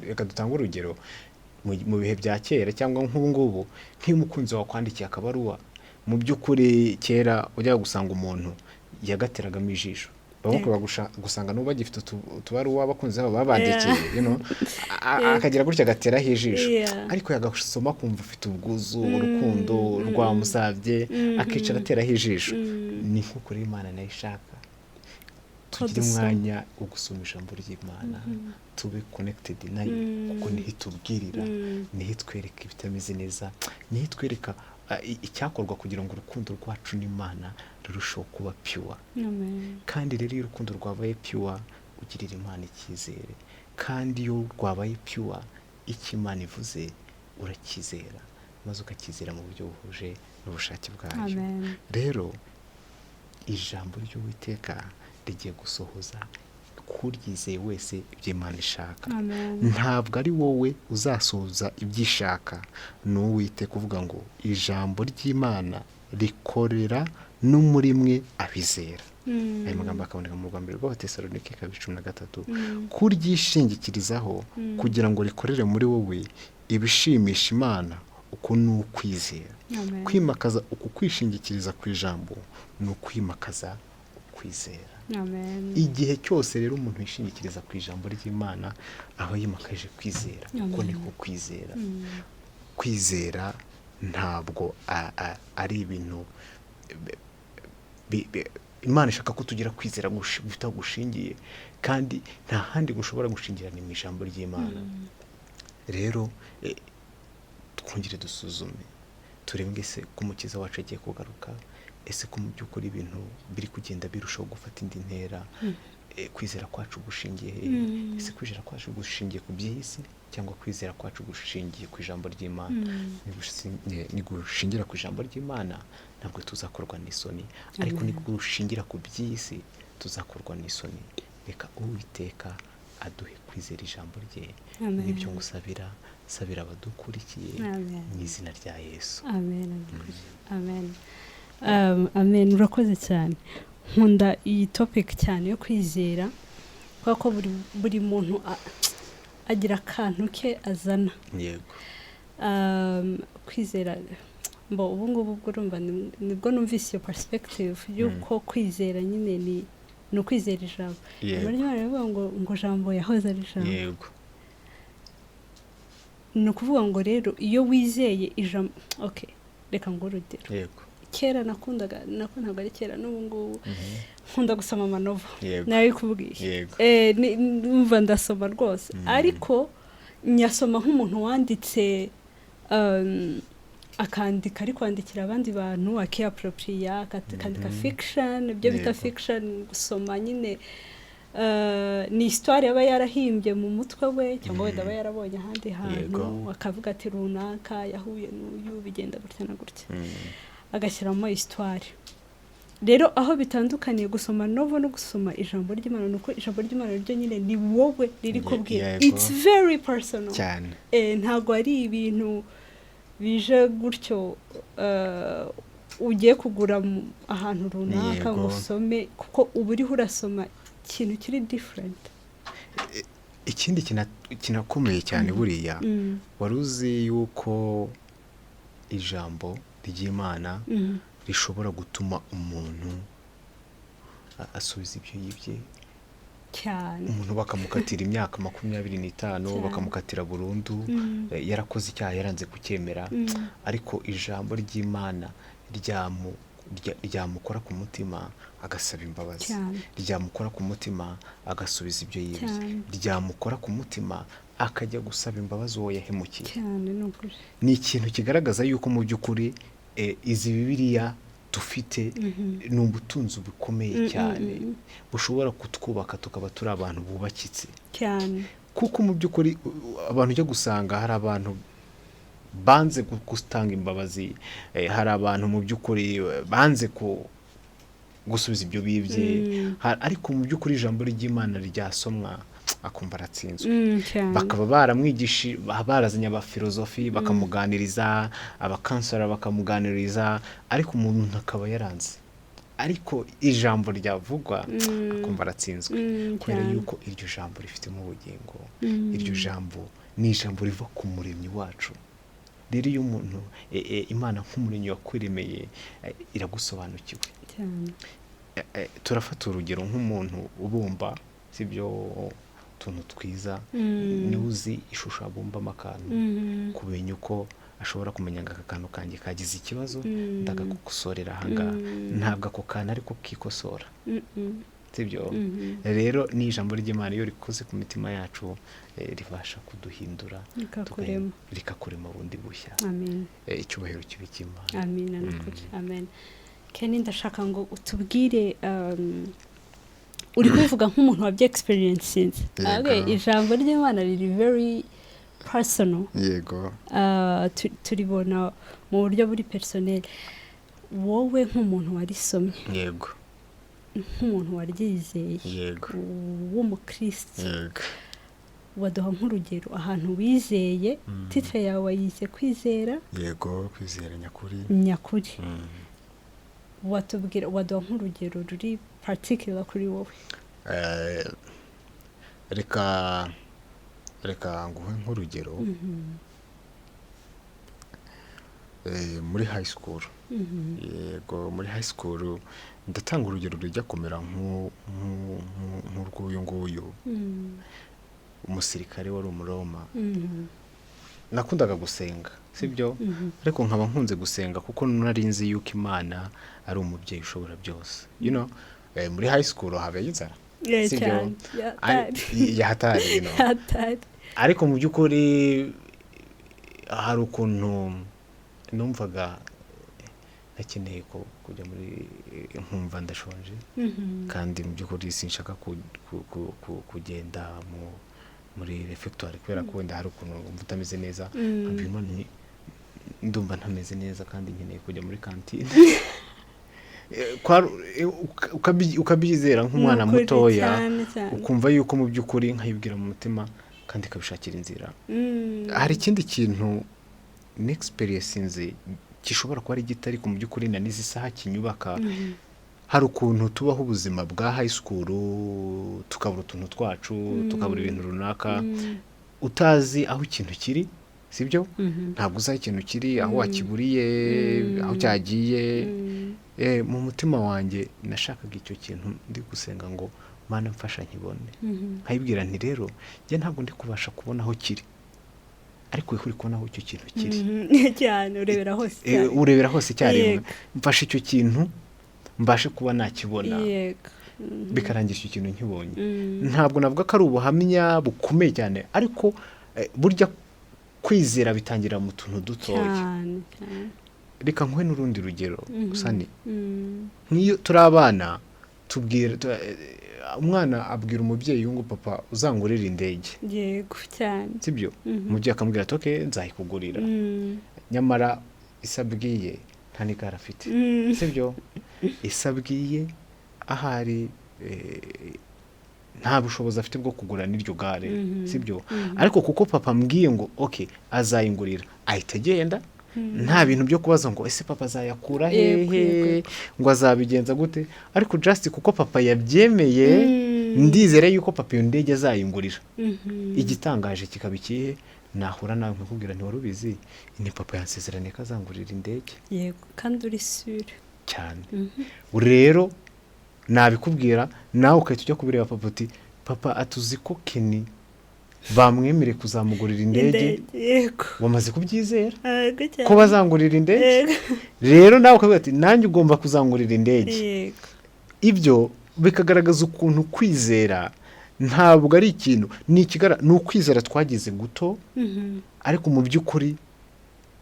reka dutange urugero mu bihe bya kera cyangwa nk'ubu ngubu, nk'iyo umukunzi wawe akwandikiye akabaruwa, mu by'ukuri kera ujyaga gusanga umuntu yagateragamo ijisho. Bamwe bakunda gusanga n'ubu bagifite utubaruwa abakunzi babo babandikiye, akagira gutya agateraho ijisho, ariko yagasoma akumva afite ubwuzu, urukundo rwamusabye, akicara ateraho ijisho. Ni nk'uko rero Imana nayo ishaka Ko tugire dusoma. umwanya wo gusoma ijambo ry'Imana, tube connected nayo, kuko niho itubwirira, niho itwereka ibitameze neza, niho itwereka icyakorwa kugira ngo urukundo rwacu n'Imana rurusheho kuba pure. Amen. Kandi rero iyo urukundo rwabaye pure, ugirira Imana icyizere, kandi iyo rwabaye pure, icyo Imana ivuze uracyizera, maze ukacyizera mu buryo buhuje n'ubushake bwayo. Amen. Rero ijambo ry'Uwiteka rigiye gusohoza kuryizeye wese ibyo Imana ishaka. Amen. Ntabwo ari wowe uzasohoza ibyo ishaka, ni Uwiteka uvuga ngo ijambo ry'Imana rikorera no muri mwe abizera. Aya magambo akaboneka mu rwa mbere rw'Abatesalonike 2:13. Kuryishingikirizaho kugira ngo rikorere muri wowe ibishimisha Imana, uku ni ukwizera. Amen. Kwimakaza uku kwishingikiriza ku ijambo ni ukwimakaza ukwizera. Amen. Igihe cyose rero umuntu yishingikiriza ku ijambo ry'Imana, aba yimakaje kwizera, kuko Amen. niko kwizera. Kwizera ntabwo ari ibintu Imana ishaka ko tugira kwizera gushingiye, kandi nta handi gushobora gushingira, ni mu ijambo ry'Imana. Rero twongere dusuzume, turebe ese ko Umukiza wacu agiye kugaruka, ese ko mu by'ukuri ibintu biri kugenda birushaho gufata indi ntera, kwizera kwacu gushingiye hehe? Ese kwizera kwacu gushingiye ku by'isi, cyangwa kwizera kwacu gushingiye ku ijambo ry'Imana? Ni gushingira ku ijambo ry'Imana, ntabwo tuzakorwa n'isoni, ariko Amen. ni gushingira ku by'isi, tuzakorwa n'isoni. Reka Uwiteka aduhe kwizera ijambo rye. Amen. Nibyo ngusabira, sabira abadukurikiye Amen. mu izina rya Yesu. Amen, amen, amen. Urakoze cyane. Nkunda iyi topic cyane yo kwizera, kubera ko buri muntu agira akantu ke azana. Kwizera mbo ubu ngubu ubwo urumva nibwo numvise iyo perspective y'uko kwizera nyine ni ukwizera ijambo. Ijambo ry'Imana rivuga ngo Jambo yahoze ari ijambo. Ni ukuvuga ngo rero iyo wizeye ijambo, okay, reka ngo urugero. Kera nakundaga, nako ntabwo ari kera, n'ubu ngubu nkunda gusoma ama novel. Narabikubwiye. Numva ndasoma rwose, ariko nyasoma nk'umuntu wanditse, akandika ari kwandikira abandi bantu, akiyaporopiriya, akandika fiction, ibyo bita fiction. Gusoma nyine ni histoire aba yarahimbye mu mutwe we, cyangwa wenda aba yarabonye ahandi hantu, akavuga ati runaka yahuye n'uyu, bigenda gutya na gutya, agashyiramo histoire. Rero aho bitandukaniye gusoma novel no gusoma ijambo ry'Imana ni uko ijambo ry'Imana ryo nyine ni wowe riri kubwira. It's very personal. Ntabwo ari ibintu bije gutyo, ugiye kugura ahantu runaka ngo usome, kuko uba uriho urasoma ikintu kiri different. Ikindi kinakomeye cyane buriya, wari uzi yuko ijambo ry'Imana rishobora gutuma umuntu asubiza ibyo yibye? Cyane. Umuntu bakamukatira imyaka 25, bakamukatira burundu, yarakoze icyaha, yaranze kucyemera, ariko ijambo ry'Imana ryamukora ku mutima agasaba imbabazi, ryamukora ku mutima agasubiza ibyo yibye, ryamukora ku mutima akajya gusaba imbabazi uwo yahemukiye. Cyane, ni ukuri. Ni ikintu kigaragaza yuko mu by'ukuri izi Bibiliya Dufite ni ubutunzi bukomeye cyane bushobora kutwubaka tukaba turi abantu bubakitse. Kuko mu by'ukuri abantu ujya gusanga hari abantu banze gutanga imbabazi, hari abantu mu by'ukuri banze gusubiza ibyo bibye. Ariko mu by'ukuri ijambo ry'Imana ryasomwa akumva aratsinzwe. Cyane. Bakaba baramwigisha, barazanye abafilozofi bakamuganiriza, abakansora bakamuganiriza, ariko umuntu akaba yaranze, ariko ijambo ryavugwa akumva aratsinzwe, kubera yuko iryo jambo rifitemo ubugingo. Iryo jambo ni ijambo riva ku Muremyi wacu. Rero iyo umuntu Imana nk'Umuremyi wakwiremeye iragusobanukiwe. Turafata urugero nk'umuntu ubumba, sibyo, utuntu twiza, niwe uzi ishusho abumbamo akantu, kumenya uko ashobora kumenya ngo aka kantu kanjye kagize ikibazo, ndagakosorera ahangaha. Ntabwo ako kantu ariko kikosora, sibyo? Rero ni ijambo ry'Imana iyo rikoze ku mitima yacu, ribasha kuduhindura, rikakurema. Rikakurema bundi bushya. Amen. Icyubahiro kibe cy'Imana. Amen, nukuri, amen. Kenny, ndashaka ngo utubwire, uri kubivuga nk'umuntu wabye experiences. Yego. Okay, ijambo ry'Imana riri very personal. Turibona mu buryo buri personnel. Wowe nk'umuntu warisomye, nk'umuntu waryizeye, w'umukristo, waduha nk'urugero ahantu wizeye? Titre yawe wayize Kwizera Yego, Kwizera Nyakuri. Nyakuri. Watubwira, waduha nk'urugero ruri particular kuri wowe? Reka nguhe nk'urugero. Muri high school, yego, muri high school, ndatanga urugero rujya kumera nk'urw'uyu nguyu, umusirikare wari Umuroma. Nakundaga gusenga, sibyo? Ariko nkaba nkunze gusenga kuko nari nzi yuko Imana ari umubyeyi ushobora byose. Muri high school habaye inzara, sibyo? Cyane. Yahatari. Yatari. Ariko mu by'ukuri hari ukuntu numvaga nakeneye ko kujya muri, nkumva ndashonje, kandi mu by'ukuri sinshaka kugenda muri refectoire kubera ko wenda hari ukuntu wumva utameze neza. Nkabwira Imana nti, ndumva ntameze neza kandi nkeneye kujya muri kantine. Ukabyizera nk'umwana Ni ukuri, mutoya, cyane, cyane. ukumva yuko mu by'ukuri nkayibwira mu mutima kandi ikabishakira inzira. Hari ikindi kintu n'experience nzi gishobora kuba ari gito, ariko mu by'ukuri na n'izi saha kinyubaka. Hari ukuntu tubaho ubuzima bwa high school, tukabura utuntu twacu, tukabura ibintu runaka, utazi aho ikintu kiri, sibyo? Ntabwo uzi aho ikintu kiri, aho wakiburiye, aho cyagiye. Mu mutima wanjye nashakaga icyo kintu, ndi gusenga ngo Mana mfasha nkibone. Nkayibwira nti, rero njye ntabwo ndi kubasha kubona aho kiri, ariko wowe uri kubona aho icyo kintu kiri. Cyane, urebera hose cyane. Urebera hose icyarimwe. Mfashe icyo kintu mbashe kuba nakibona. Bikarangira icyo kintu nkibonye. Ntabwo navuga ko ari ubuhamya bukomeye cyane, ariko burya kwizera bitangira mu tuntu dutoya. Cyane cyane. Reka nkuhe n'urundi rugero, Sani. Nk'iyo turi abana, tubwira umwana abwira umubyeyi ngo, papa, uzangurire indege. Yego, cyane. Sibyo? Mhm. Umubyeyi akamubwira ati, okay, nzayikugurira. Nyamara isabwiye nta n'igare afite. Sibyo? Isabwiye ahari nta bushobozi afite bwo kugura n'iryo gare. Sibyo? Mhm. Ariko kuko papa ambwiye ngo okay, azayingurira, ahita agenda, nta bintu byo kubaza ngo ese papa azayakura hehe, ngo azabigenza gute, ariko just kuko papa yabyemeye, ndizere yuko papa iyo ndege azayingurira. Igitangaje kikaba ikihe? Nahura nawe nkakubwira, ntiwari ubizi, ni papa yansezeraniye ko azangurira indege. Yego, kandi uri sure. Cyane. Rero nabikubwira, nawe ugahita ujya kubireba papa uti, papa atuzi ko Kenny bamwemereye kuzamugurira indege. Yego. Wamaze kubyizera Yego cyane. ko bazangurira indege. Rero nawe ukavuga ati, nanjye ugomba kuzangurira indege. Ibyo bikagaragaza ukuntu kwizera ntabwo ari ikintu, ni ikigara, ni ukwizera twagize guto, ariko mu by'ukuri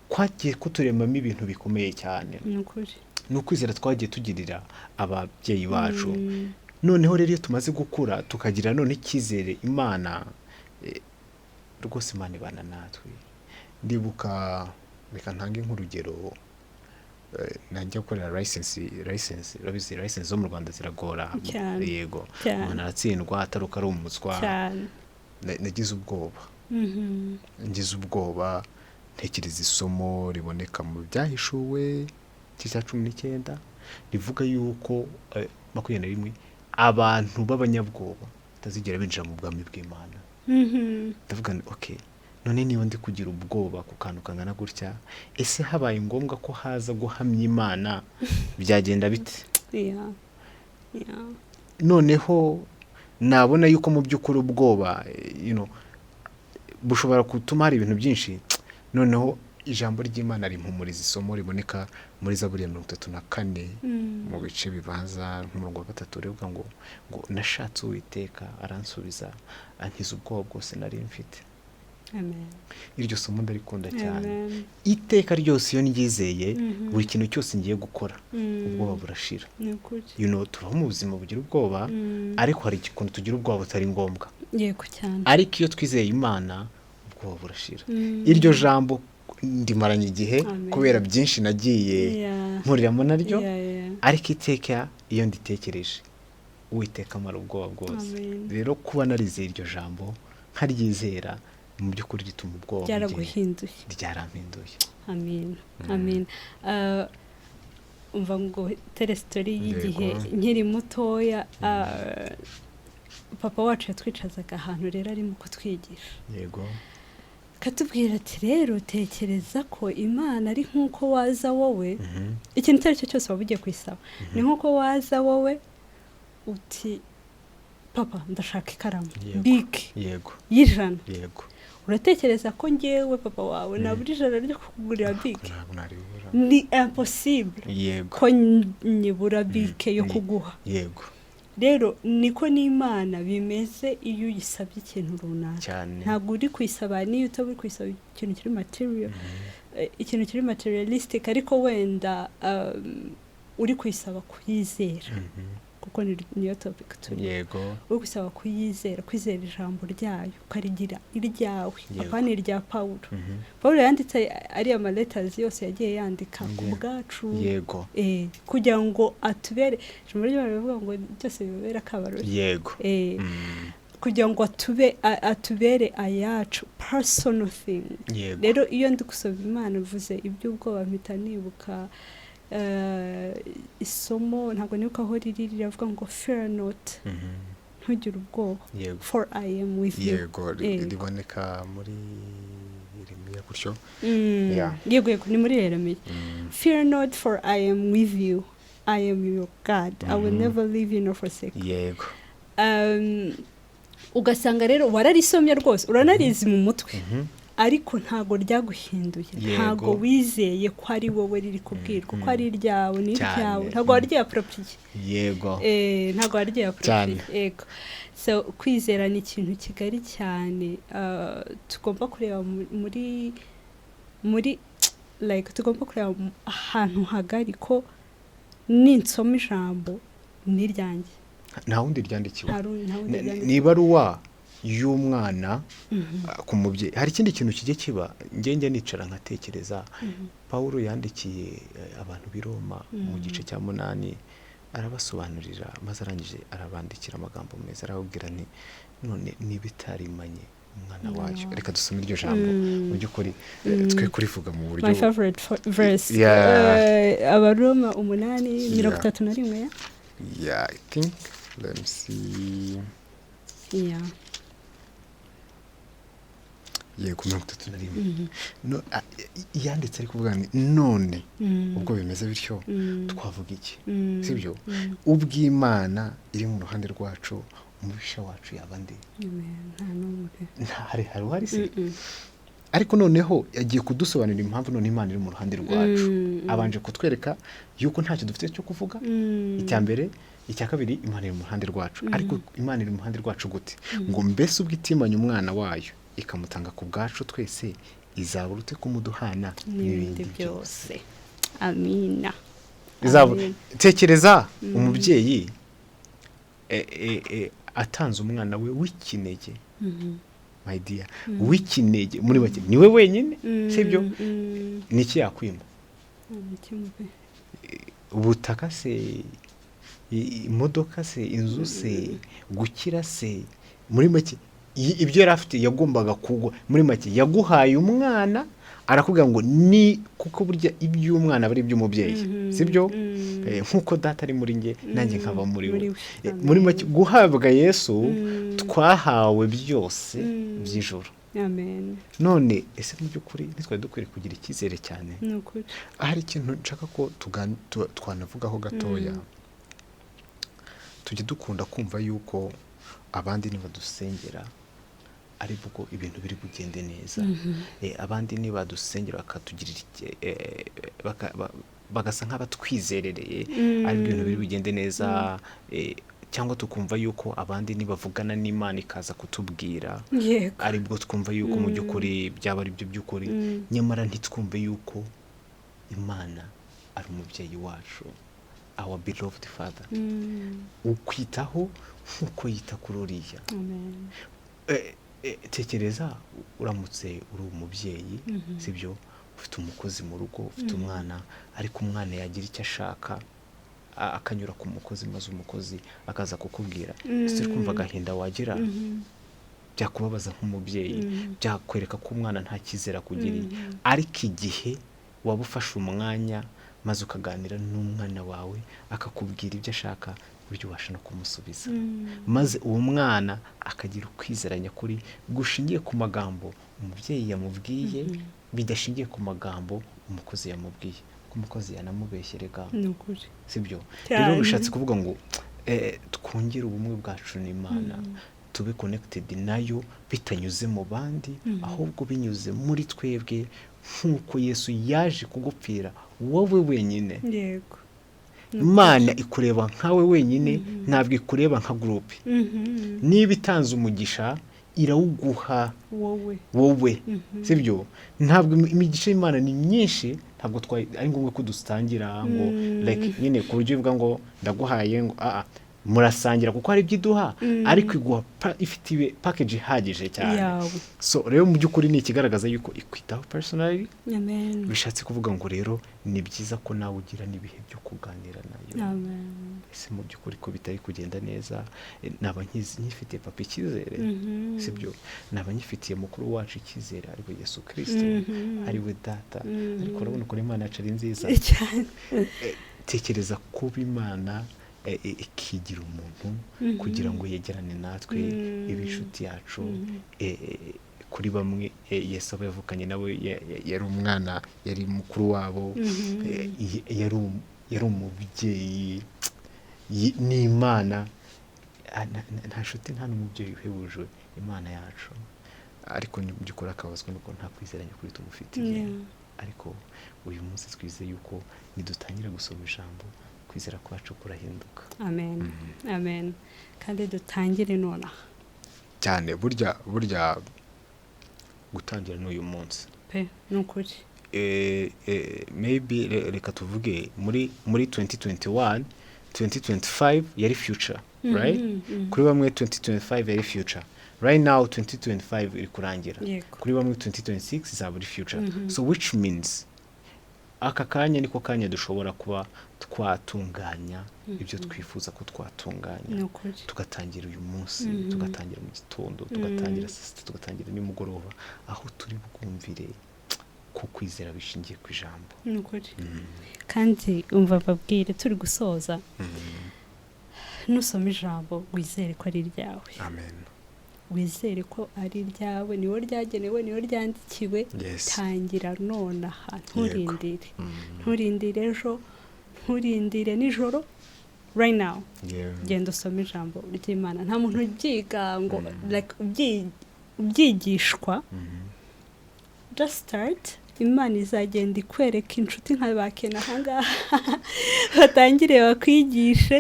kwagiye kuturemamo ibintu bikomeye cyane. Ni ukuri. Ni ukwizera twagiye tugirira ababyeyi bacu. Noneho rero iyo tumaze gukura tukagira none icyizere Imana, rwose Imana ibana natwe. Ndibuka, reka ntange nk'urugero, najya gukorera license, urabizi license zo mu Rwanda ziragora. Cyane. Yego. Cyane. Umuntu aratsindwa ataruka ari umuswa. Nagize ubwoba. Ngize ubwoba, ntekereza isomo riboneka mu Byahishuwe cya 19, rivuga yuko 21, abantu b'abanyabwoba batazigera binjira mu bwami bw'Imana. Ndavuga nti: "Okay, none niba ndi kugira ubwoba ku kantu kangana gutya, ese habaye ngombwa ko haza guhamya Imana byagenda bite?" Noneho nabona yuko mu by'ukuri ubwoba bushobora gutuma hari ibintu byinshi. Noneho ijambo ry'Imana rimpumuriza, isomo riboneka muri Zaburi ya 34, mu bice bibanza nk'umurongo wa 3, rivuga ngo "Nashatse Uwiteka aransubiza, ankiza ubwoba bwose nari mfite." Amen. Iryo somo ndarikunda cyane. Amen. Iteka ryose iyo ndyizeye, buri kintu cyose ngiye gukora, ubwoba burashira. Ni ukuri. Tubaho mu buzima bugira ubwoba, ariko hari ukuntu tugira ubwoba butari ngombwa. Yego, cyane. Ariko iyo twizeye Imana, ubwoba burashira. Iryo jambo ndimaranye igihe Amen. kubera byinshi nagiye mpuriramo naryo, ariko iteka iyo nditekereje, Uwiteka amara ubwoba bwose. Amen. Rero kuba narizeye iryo jambo, nkaryizera, mu by'ukuri rituma ubwoba bugenda. Byaraguhinduye. Ryarampinduye. Amin, amin. Umva ngo tere story y'igihe nkiri mutoya, papa wacu yatwicazaga ahantu rero arimo kutwigisha, akatubwira ati: "Rero tekereza ko Imana ari nk'uko waza wowe, ikintu icyo ari cyo cyose waba ugiye kuyisaba, ni nk'uko waza wowe uti: 'Papa, ndashaka ikaramu Bic y'ijana.' Uratekereza ko ngewe papa wawe nabura 100 ryo kukugurira Bic? Ntabwo naribura. Ni impossible ko nyibura Bic yo kuguha. Rero niko n'Imana bimeze iyo uyisabye ikintu runaka. Ntabwo uri kuyisaba, niyo utaba uri kuyisaba ikintu kiri material, ikintu kiri materialistic, ariko wenda uri kuyisaba kuyizera, kuko niyo topic turi. Uri gusaba kuyizera, kwizera ijambo ryayo, ukarigira iryawe, apana irya Pawulo. Pawulo yanditse ariya ma letters yose yagiye yandika ku bwacu, kugira ngo atubere, ijambo ry'Imana rivuga ngo byose bibabere akabarore, kugira ngo atubere ayacu, personal thing. Rero iyo ndi gusoma Imana, uvuze iby'ubwoba, mpita nibuka isomo, ntabwo nibuka aho riri, riravuga ngo: "Fear not," ntugire ubwoba, "for I am with you." Yego, riboneka muri Yeremiya gutyo. Yego, ni muri Yeremiya. "Fear not, for I am with you. I am your God. I will never leave you nor forsake." Ugasanga rero wararisomye rwose, uranarizi mu mutwe, ariko ntago ryaguhinduye. Ntago wizeye ko ari wowe riri kubwirwa, ko ari iryawe, ni iryawe. Ntago waryiyapporopriye. Ntago waryiyapporopriye. Yego. So kwizera ni ikintu kigari cyane, tugomba kureba muri like, tugomba kureba ahantu hagari, ko ninsoma ijambo ni iryanjye. Nta wundi ryandikiwe. Nta wundi ryandikiwe. Ni ibaruwa y'umwana ku mubyeyi. Hari ikindi kintu kijya kiba, njye nicara nkatekereza. Pawulo yandikiye abantu b'i Roma mu gice cya 8, arabasobanurira, maze arangije arabandikira amagambo meza, arababwira nti: "None niba itarimanye umwana Umwana wayo," wayo. Reka dusome iryo jambo, mu by'ukuri twe kurivuga mu buryo My favorite verse. Abaroma 8 31, ya? Yeah, I think, let me see. Yego, 31. No, yanditse ari kuvuga ni: "None ubwo bimeze bityo, twavuga iki?" Sibyo? "Ubw'Imana iri mu ruhande rwacu, umubisha wacu yaba nde?" Amen. Nta n'umwe. Nta hari uhari se? Mm-mm. Ariko noneho yagiye kudusobanurira impamvu none Imana iri mu ruhande rwacu. Abanje kutwereka yuko ntacyo dufite cyo kuvuga, icya mbere. Icya kabiri, Imana iri mu ruhande rwacu. Ariko Imana iri mu ruhande rwacu gute? Ngo: "Mbese ubwo itimanye umwana wayo ikamutanga ku bwacu twese, izabura ute kumuduhana n'ibindi byose?" Amina. Amen. Tekereza umubyeyi atanze umwana we w'ikinege, my dear, w'ikinege, muri make niwe wenyine, sibyo? Niki yakwima? Kimwe pe. Ubutaka se, imodoka se, inzu se, gukira se? Muri make ibyo yari afite yagombaga kugwa. Muri make yaguhaye umwana, arakubwira ngo ni kuko burya iby'umwana aba ari iby'umubyeyi, sibyo? Nk'uko data ari muri nge, nanjye nkaba muri we. Muri we. Muri make guhabwa Yesu, twahawe byose by'ijuru. Amen. None ese mu by'ukuri ntitwari dukwiye kugira icyizere cyane? Ni ukuri. Hari ikintu nshaka ko twanavugaho gatoya. Tujya dukunda kumva yuko abandi nibadusengera ari bwo ibintu biri bugende neza. Abandi nibadusengera bakatugirira bagasa nk'abatwizerereye, ari bwo ibintu biri bugende neza, cyangwa tukumva yuko abandi nibavugana n'Imana ikaza kutubwira, aribwo twumva yuko mu by'ukuri byaba ari byo by'ukuri. Nyamara ntitwumve yuko Imana ari umubyeyi wacu, our beloved Father, ukwitaho nk'uko yita kuri uriya. Amen. Tekereza uramutse uri umubyeyi, sibyo, ufite umukozi mu rugo, ufite umwana, ariko umwana yagira icyo ashaka akanyura ku mukozi, maze umukozi akaza kukubwira. Ese uri kumva agahinda wagira? Byakubabaza nk'umubyeyi, byakwereka ko umwana nta cyizere akugiriye. Ariko igihe waba ufashe umwanya maze ukaganira n'umwana wawe, akakubwira ibyo ashaka, buryo ubasha no kumusubiza, maze uwo mwana akagira ukwizera nyakuri gushingiye ku magambo umubyeyi yamubwiye, bidashingiye ku magambo umukozi yamubwiye, kuko umukozi yanamubeshyerega. Ni ukuri. Sibyo? Cyane. Rero bishatse kuvuga ngo twongere ubumwe bwacu n'Imana, tube connected nayo bitanyuze mu bandi, ahubwo binyuze muri twebwe, nk'uko Yesu yaje kugupfira wowe wenyine. Imana ikureba nkawe wenyine, ntabwo ikureba nka groupe. Niba itanze umugisha, irawuguha wowe. Wowe, sibyo? Ntabwo imigisha y'Imana ni myinshi, ntabwo ari ngombwa ko dusangira ngo like nyine ku buryo uvuga ngo ndaguhaye, ngo aa murasangira, kuko hari ibyo iduha, ariko iguha ifite package ihagije cyane. Yawe. So rero mu by'ukuri ni ikigaragaza yuko ikwitaho personally. Amen. Bishatse kuvuga ngo rero ni byiza ko nawe ugira n'ibihe byo kuganira nayo. Amen. Ese mu by'ukuri ko bitari kugenda neza, naba nkifitiye papa icyizere, sibyo? Naba nyifitiye mukuru wacu icyizere, ariwe Yesu Kirisito, ariwe data? Ariko urabona ukuntu Imana yacu ari nziza. Cyane. Tekereza kuba Imana ikigira umuntu kugira ngo yegerane natwe, ibe inshuti yacu. Kuri bamwe Yesu aba yavukanye nawe yari umwana, yari mukuru wabo, yari umubyeyi, ni Imana. Nta nshuti, nta n'umubyeyi uhebuje Imana yacu. Ariko mu by'ukuri akabazwa nuko nta kwizera nyakuri tumufitiye. Ariko uyu munsi twizeye yuko nidutangira gusoma ijambo, kwizera kwacu kurahinduka. Amen, amen. Kandi dutangire nonaha. Cyane, burya burya gutangira n'uyu munsi. Pe, ni ukuri. Maybe reka tuvuge muri 2021, 2025 yari future, right? Kuri bamwe 2025 yari future. Right now 2025 iri kurangira. Kuri bamwe 2026 izaba ari future. So which means aka kanya niko kanya dushobora kuba twatunganya ibyo twifuza ko twatunganya, Ni ukuri. tugatangira uyu munsi, tugatangira mu gitondo, tugatangira saa sita, tugatangira nimugoroba, aho turi bwumvire ku kwizera bishingiye ku ijambo. Ni ukuri. Kandi umva babwire, turi gusoza, nusoma ijambo wizere ko ari iryawe. Amen. Wizere ko ari iryawe, niwo ryagenewe, niwo ryandikiwe. Tangira nonaha, nturindire, nturindire ejo, nturindire nijoro, right now. Genda usome ijambo ry'Imana. Nta muntu ubyiga ngo like ubyigishwa. Just start. Imana izagenda ikwereka inshuti nka ba Kena ahangaha, batangire bakwigishe.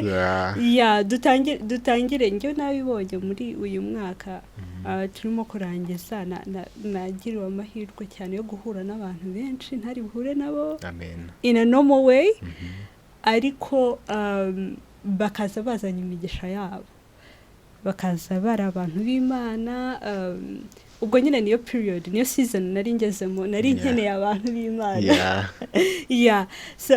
Ya, dutangire. Njyewe nabibonye muri uyu mwaka turimo kurangiza, nagiriwe amahirwe cyane yo guhura n'abantu benshi ntari buhure nabo Amen. in a normal way. Ariko bakaza bazanye imigisha yabo, bakaza bari abantu b'Imana. Ubwo nyine niyo period, niyo season nari ngezemo, nari nkeneye abantu b'Imana. Yeah, so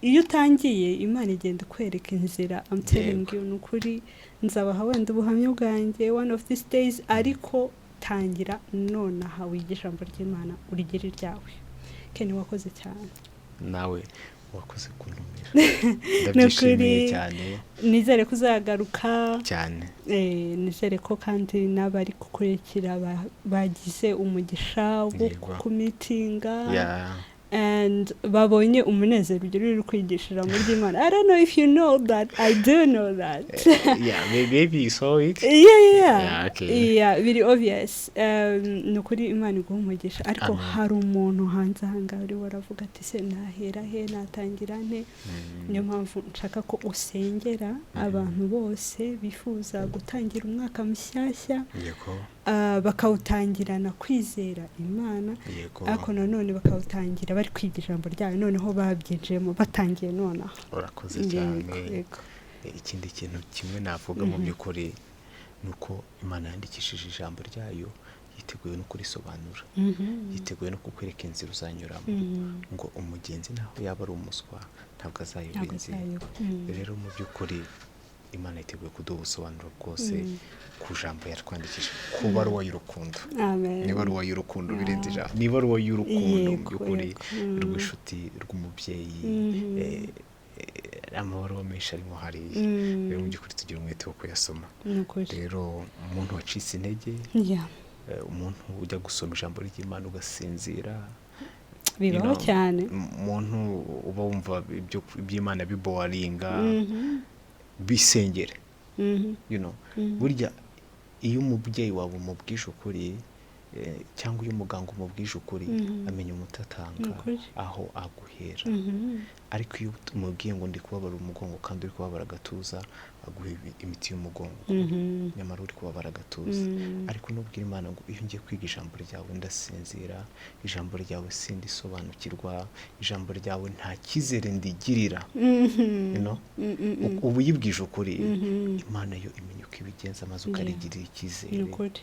iyo utangiye, Imana igenda ikwereka inzira. I'm telling you, ni ukuri, nzabaha wenda ubuhamya bwanjye one of these days, ariko tangira nonaha, wiga ijambo ry'Imana, urigire iryawe. Ken, wakoze cyane. Nawe wakoze kuntumira. Ni Ndabyishimiye ukuri. cyane. Nizere ko uzagaruka. Cyane. Nizere ko kandi n'abari gukurikira bagize umugisha wo kumeetinga and babonye umunezero ugira uri kwigisha ijambo ry'Imana. I don't know if you know that, I do know that. Yeah, maybe you saw it. Yeah. Yeah, okay. Yeah, biri obvious. Ni ukuri, Imana iguha umugisha. Ariko Amen. hari umuntu hanze aha ngaha uri waravuga ati: "Se nahera he? Natangira nte?" Niyo mpamvu nshaka ko usengera abantu bose bifuza gutangira umwaka mushyashya, bakawutangirana kwizera Imana, ariko nanone bakawutangira bari kwiga ijambo ryayo, noneho babyinjiyemo, batangiye nonaha. Urakoze Yego, cyane. yego. Ikindi kintu kimwe navuga mu by'ukuri ni uko Imana yandikishije ijambo ryayo yiteguye no kurisobanura, yiteguye no kukwereka inzira uzanyuramo, ngo umugenzi naho yaba ari umuswa ntabwo azayoba Ntabwo inzira. azayoba. Rero mu by'ukuri Imana yiteguye kuduha ubusobanuro bwose ku jambo yatwandikishije, ku baruwa y'urukundo. Amen. Ni ibaruwa y'urukundo, birenze ijambo, ni ibaruwa y'urukundo mu by'ukuri, rw'inshuti, rw'umubyeyi. Amabaruwa menshi arimo hariya. Rero mu by'ukuri tugira umwete wo kuyasoma. Ni ukuri. Rero umuntu wacitse intege, umuntu ujya gusoma ijambo ry'Imana ugasinzira, Bibaho cyane. umuntu uba wumva ibyo iby'Imana biboringa, bisengere. Burya iyo umubyeyi wawe umubwije ukuri, cyangwa iyo umuganga umubwije ukuri, amenya umuti atanga, Ni ukuri. aho aguhera. Ariko iyo umubwiye ngo ndi kubabara umugongo kandi uri kubabara agatuza, aguha imiti y'umugongo, nyamara uri kubabara agatuza. Ariko nubwira Imana ngo iyo ngiye kwiga ijambo ryawe ndasinzira, ijambo ryawe sindisobanukirwa, ijambo ryawe nta cyizere ndigirira, uba uyibwije ukuri. Imana yo imenya uko ibigenza maze ukarigirira icyizere. Ni ukuri.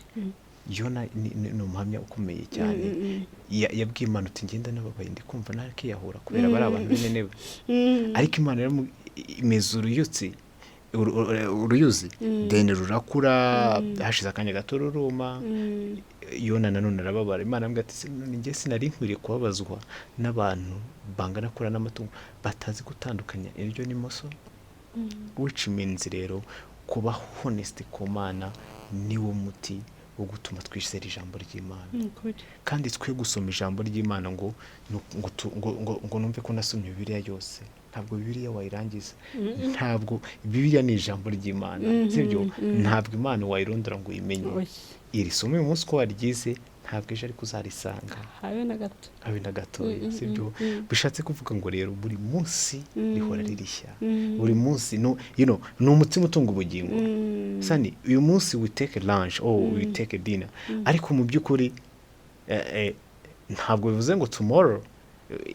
Yona ni umuhamya ukomeye cyane. Yabwiye Imana uti: "Ngenda nababaye, ndi kumva nakiyahura kubera bari abantu b'Inenewe." Ariko Imana imeza uruyutsi, uruyuzi, then rurakura, hashize akanya gato ruruma. Yona nanone arababara. Imana aramubwira ati: "None njye sinari nkwiriye kubabazwa n'abantu bangana kura n'amatungo batazi gutandukanya indyo n'imoso?" Which means rero kuba honest ku Mana niwo muti wo gutuma twizera ijambo ry'Imana. Ni ukuri. Kandi twe gusoma ijambo ry'Imana ngo numve ko nasomye Bibiliya yose. Ntabwo Bibiliya wayirangiza. Ntabwo Bibiliya ni ijambo ry'Imana, sibyo? Ntabwo Imana wayirondora ngo uyimenye. Oya. Iri somo uyu munsi uko waryize, ntabwo ejo ariko uzarisanga. Habe na gato. Habe na gatoya, sibyo? Bishatse kuvuga ngo rero buri munsi rihora ririshya. Buri munsi no ni umutima utunga ubugingo. Sani uyu munsi we take lunch or we take dinner, ariko mu by'ukuri ntabwo bivuze ngo tomorrow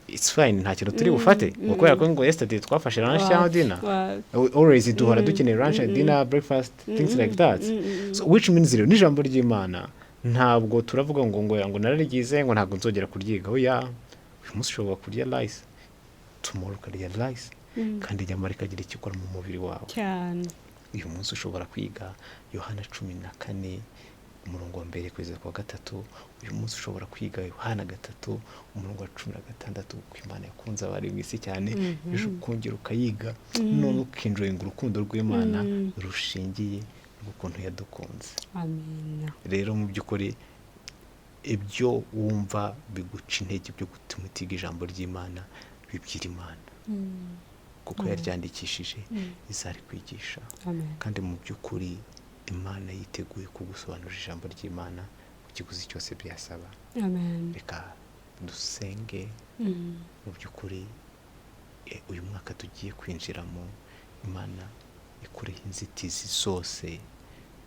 it's fine, nta kintu turi bufate, ngo kubera ko ngo yesterday twafashe lunch cyangwa dinner. Always duhora dukeneye lunch and dinner, breakfast, things like that. So which means rero n'ijambo ry'Imana ntabwo turavuga ngo nararyize, ngo ntabwo nzongera kuryiga. Oya, uyu munsi ushobora kurya rice, tomorrow ukarya rice, kandi nyamara ikagira icyo ikora mu mubiri wawe. Cyane. Uyu munsi ushobora kwiga Yohana 14 umurongo wa mbere kugeza ku wa gatatu. Uyu munsi ushobora kwiga Yohana 3 umurongo wa 16, ko Imana yakunze abari mu isi cyane. Ejo ukongera ukayiga, none ukenjoyinga urukundo rw'Imana rushingiye n'ukuntu yadukunze. Amina. Rero mu by'ukuri ibyo wumva biguca intege byo gutuma utiga ijambo ry'Imana, bibwira Imana, kuko yaryandikishije izarikwigisha. Amen. Kandi mu by'ukuri Imana yiteguye kugusobanurira ijambo ry'Imana ku kiguzi cyose byasaba. Amen. Reka dusenge. Mu by'ukuri uyu mwaka tugiye kwinjiramo, Imana ikureho inzitizi zose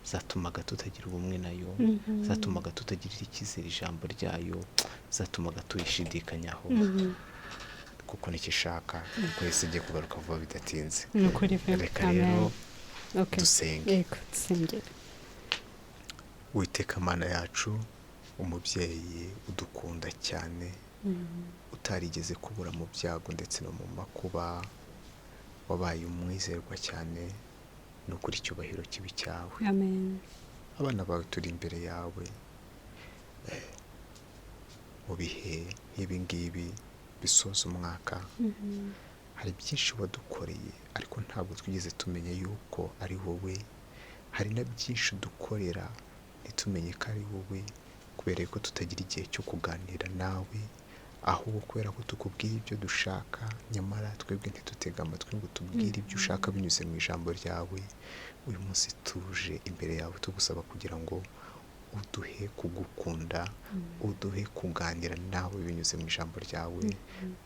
zatumaga tutagira ubumwe nayo, zatumaga tutagirira icyizere ijambo ryayo, zatumaga tuyishidikanyaho. Kuko nicyo ishaka, kuko Yesu agiye kugaruka vuba bidatinze. Ni ukuri pe. Reka Amen. rero Okay. dusenge. Yego, dusengere. Witeka Mana yacu, umubyeyi udukunda cyane, utarigeze kubura mu byago ndetse no mu makuba, wabaye umwizerwa cyane, ni ukuri icyubahiro kibi cyawe. Amen. Abana bawe turi imbere yawe, mu bihe nk'ibi ngibi bisoza umwaka, hari byinshi wadukoreye ariko ntabwo twigeze tumenya yuko ari wowe. Hari na byinshi udukorera ntitumenye ko ari wowe, kubera ko tutagira igihe cyo kuganira nawe, ahubwo kubera ko tukubwira ibyo dushaka, nyamara twebwe ntitutege amatwi ngo tubwire ibyo ushaka binyuze mu ijambo ryawe. Uyu munsi tuje imbere yawe tugusaba kugira ngo uduhe kugukunda, uduhe kuganira nawe binyuze mu ijambo ryawe,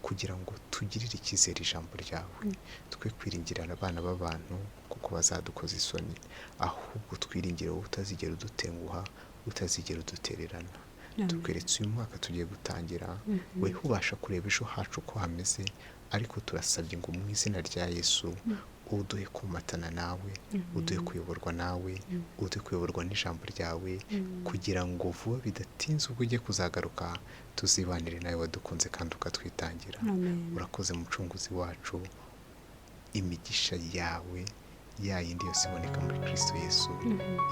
kugira ngo tugirire icyizere ijambo ryawe, twe kwiringirana abana b'abantu kuko bazadukoza isoni, ahubwo twiringire wowe utazigera udutenguha, utazigera udutererana. Amen. Tukweretse uyu mwaka tugiye gutangira, we ubasha kureba ejo hacu uko hameze, ariko turasabye ngo mu izina rya Yesu uduhe komatana nawe, uduhe kuyoborwa nawe, uduhe kuyoborwa n'ijambo ryawe, kugira ngo vuba bidatinze ubwo ugiye kuzagaruka tuzibanire nawe wadukunze kandi ukatwitangira. Amen. Urakoze mucunguzi wacu, imigisha yawe ya yindi yose iboneka muri Kristo Yesu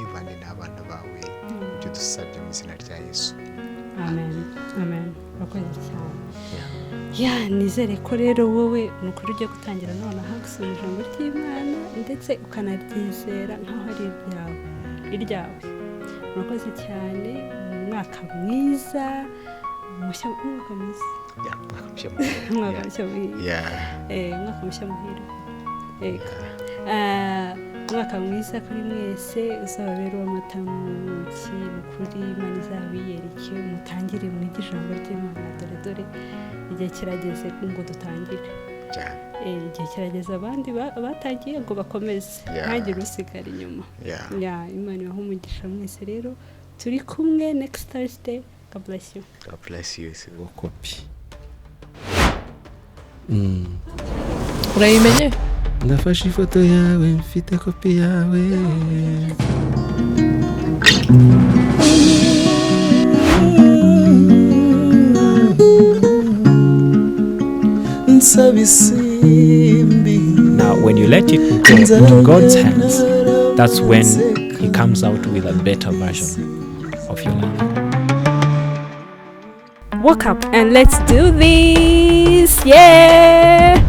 ibane n'abana bawe, ibyo dusabye mu izina rya Yesu. Amen. Amen. Urakoze cyane. Ya, nizere ko rero wowe ni ukuri ugiye gutangira nonaha gusoma ijambo ry'Imana ndetse ukanaryizera nk'aho ari iryawe. Murakoze cyane, umwaka mwiza mushya, umwaka mwiza. Ya, umwaka mushya muhire. Umwaka mushya muhire. Umwaka mushya muhire. Yego. Umwaka mwiza kuri mwese, uzababere uw'amata n'ubuki, ni ukuri Imana izabiyereke, mutangire mwige ijambo ry'Imana, dore dore igihe kirageze ngo dutangire. Cyane. Igihe kirageze abandi batangiye ngo bakomeze, ntihagire usigara inyuma. Ya, Imana ibahe umugisha mwese rero, turi kumwe next Thursday. God bless you. God bless you. Kopi. Urayimenye? Ndafashe ifoto yawe, mfite kopi yawe. Nsaba isimbi. Now, when you let it go into God's hands, that's when He comes out with a better version of your life. Wake up and let's do this! Yeah!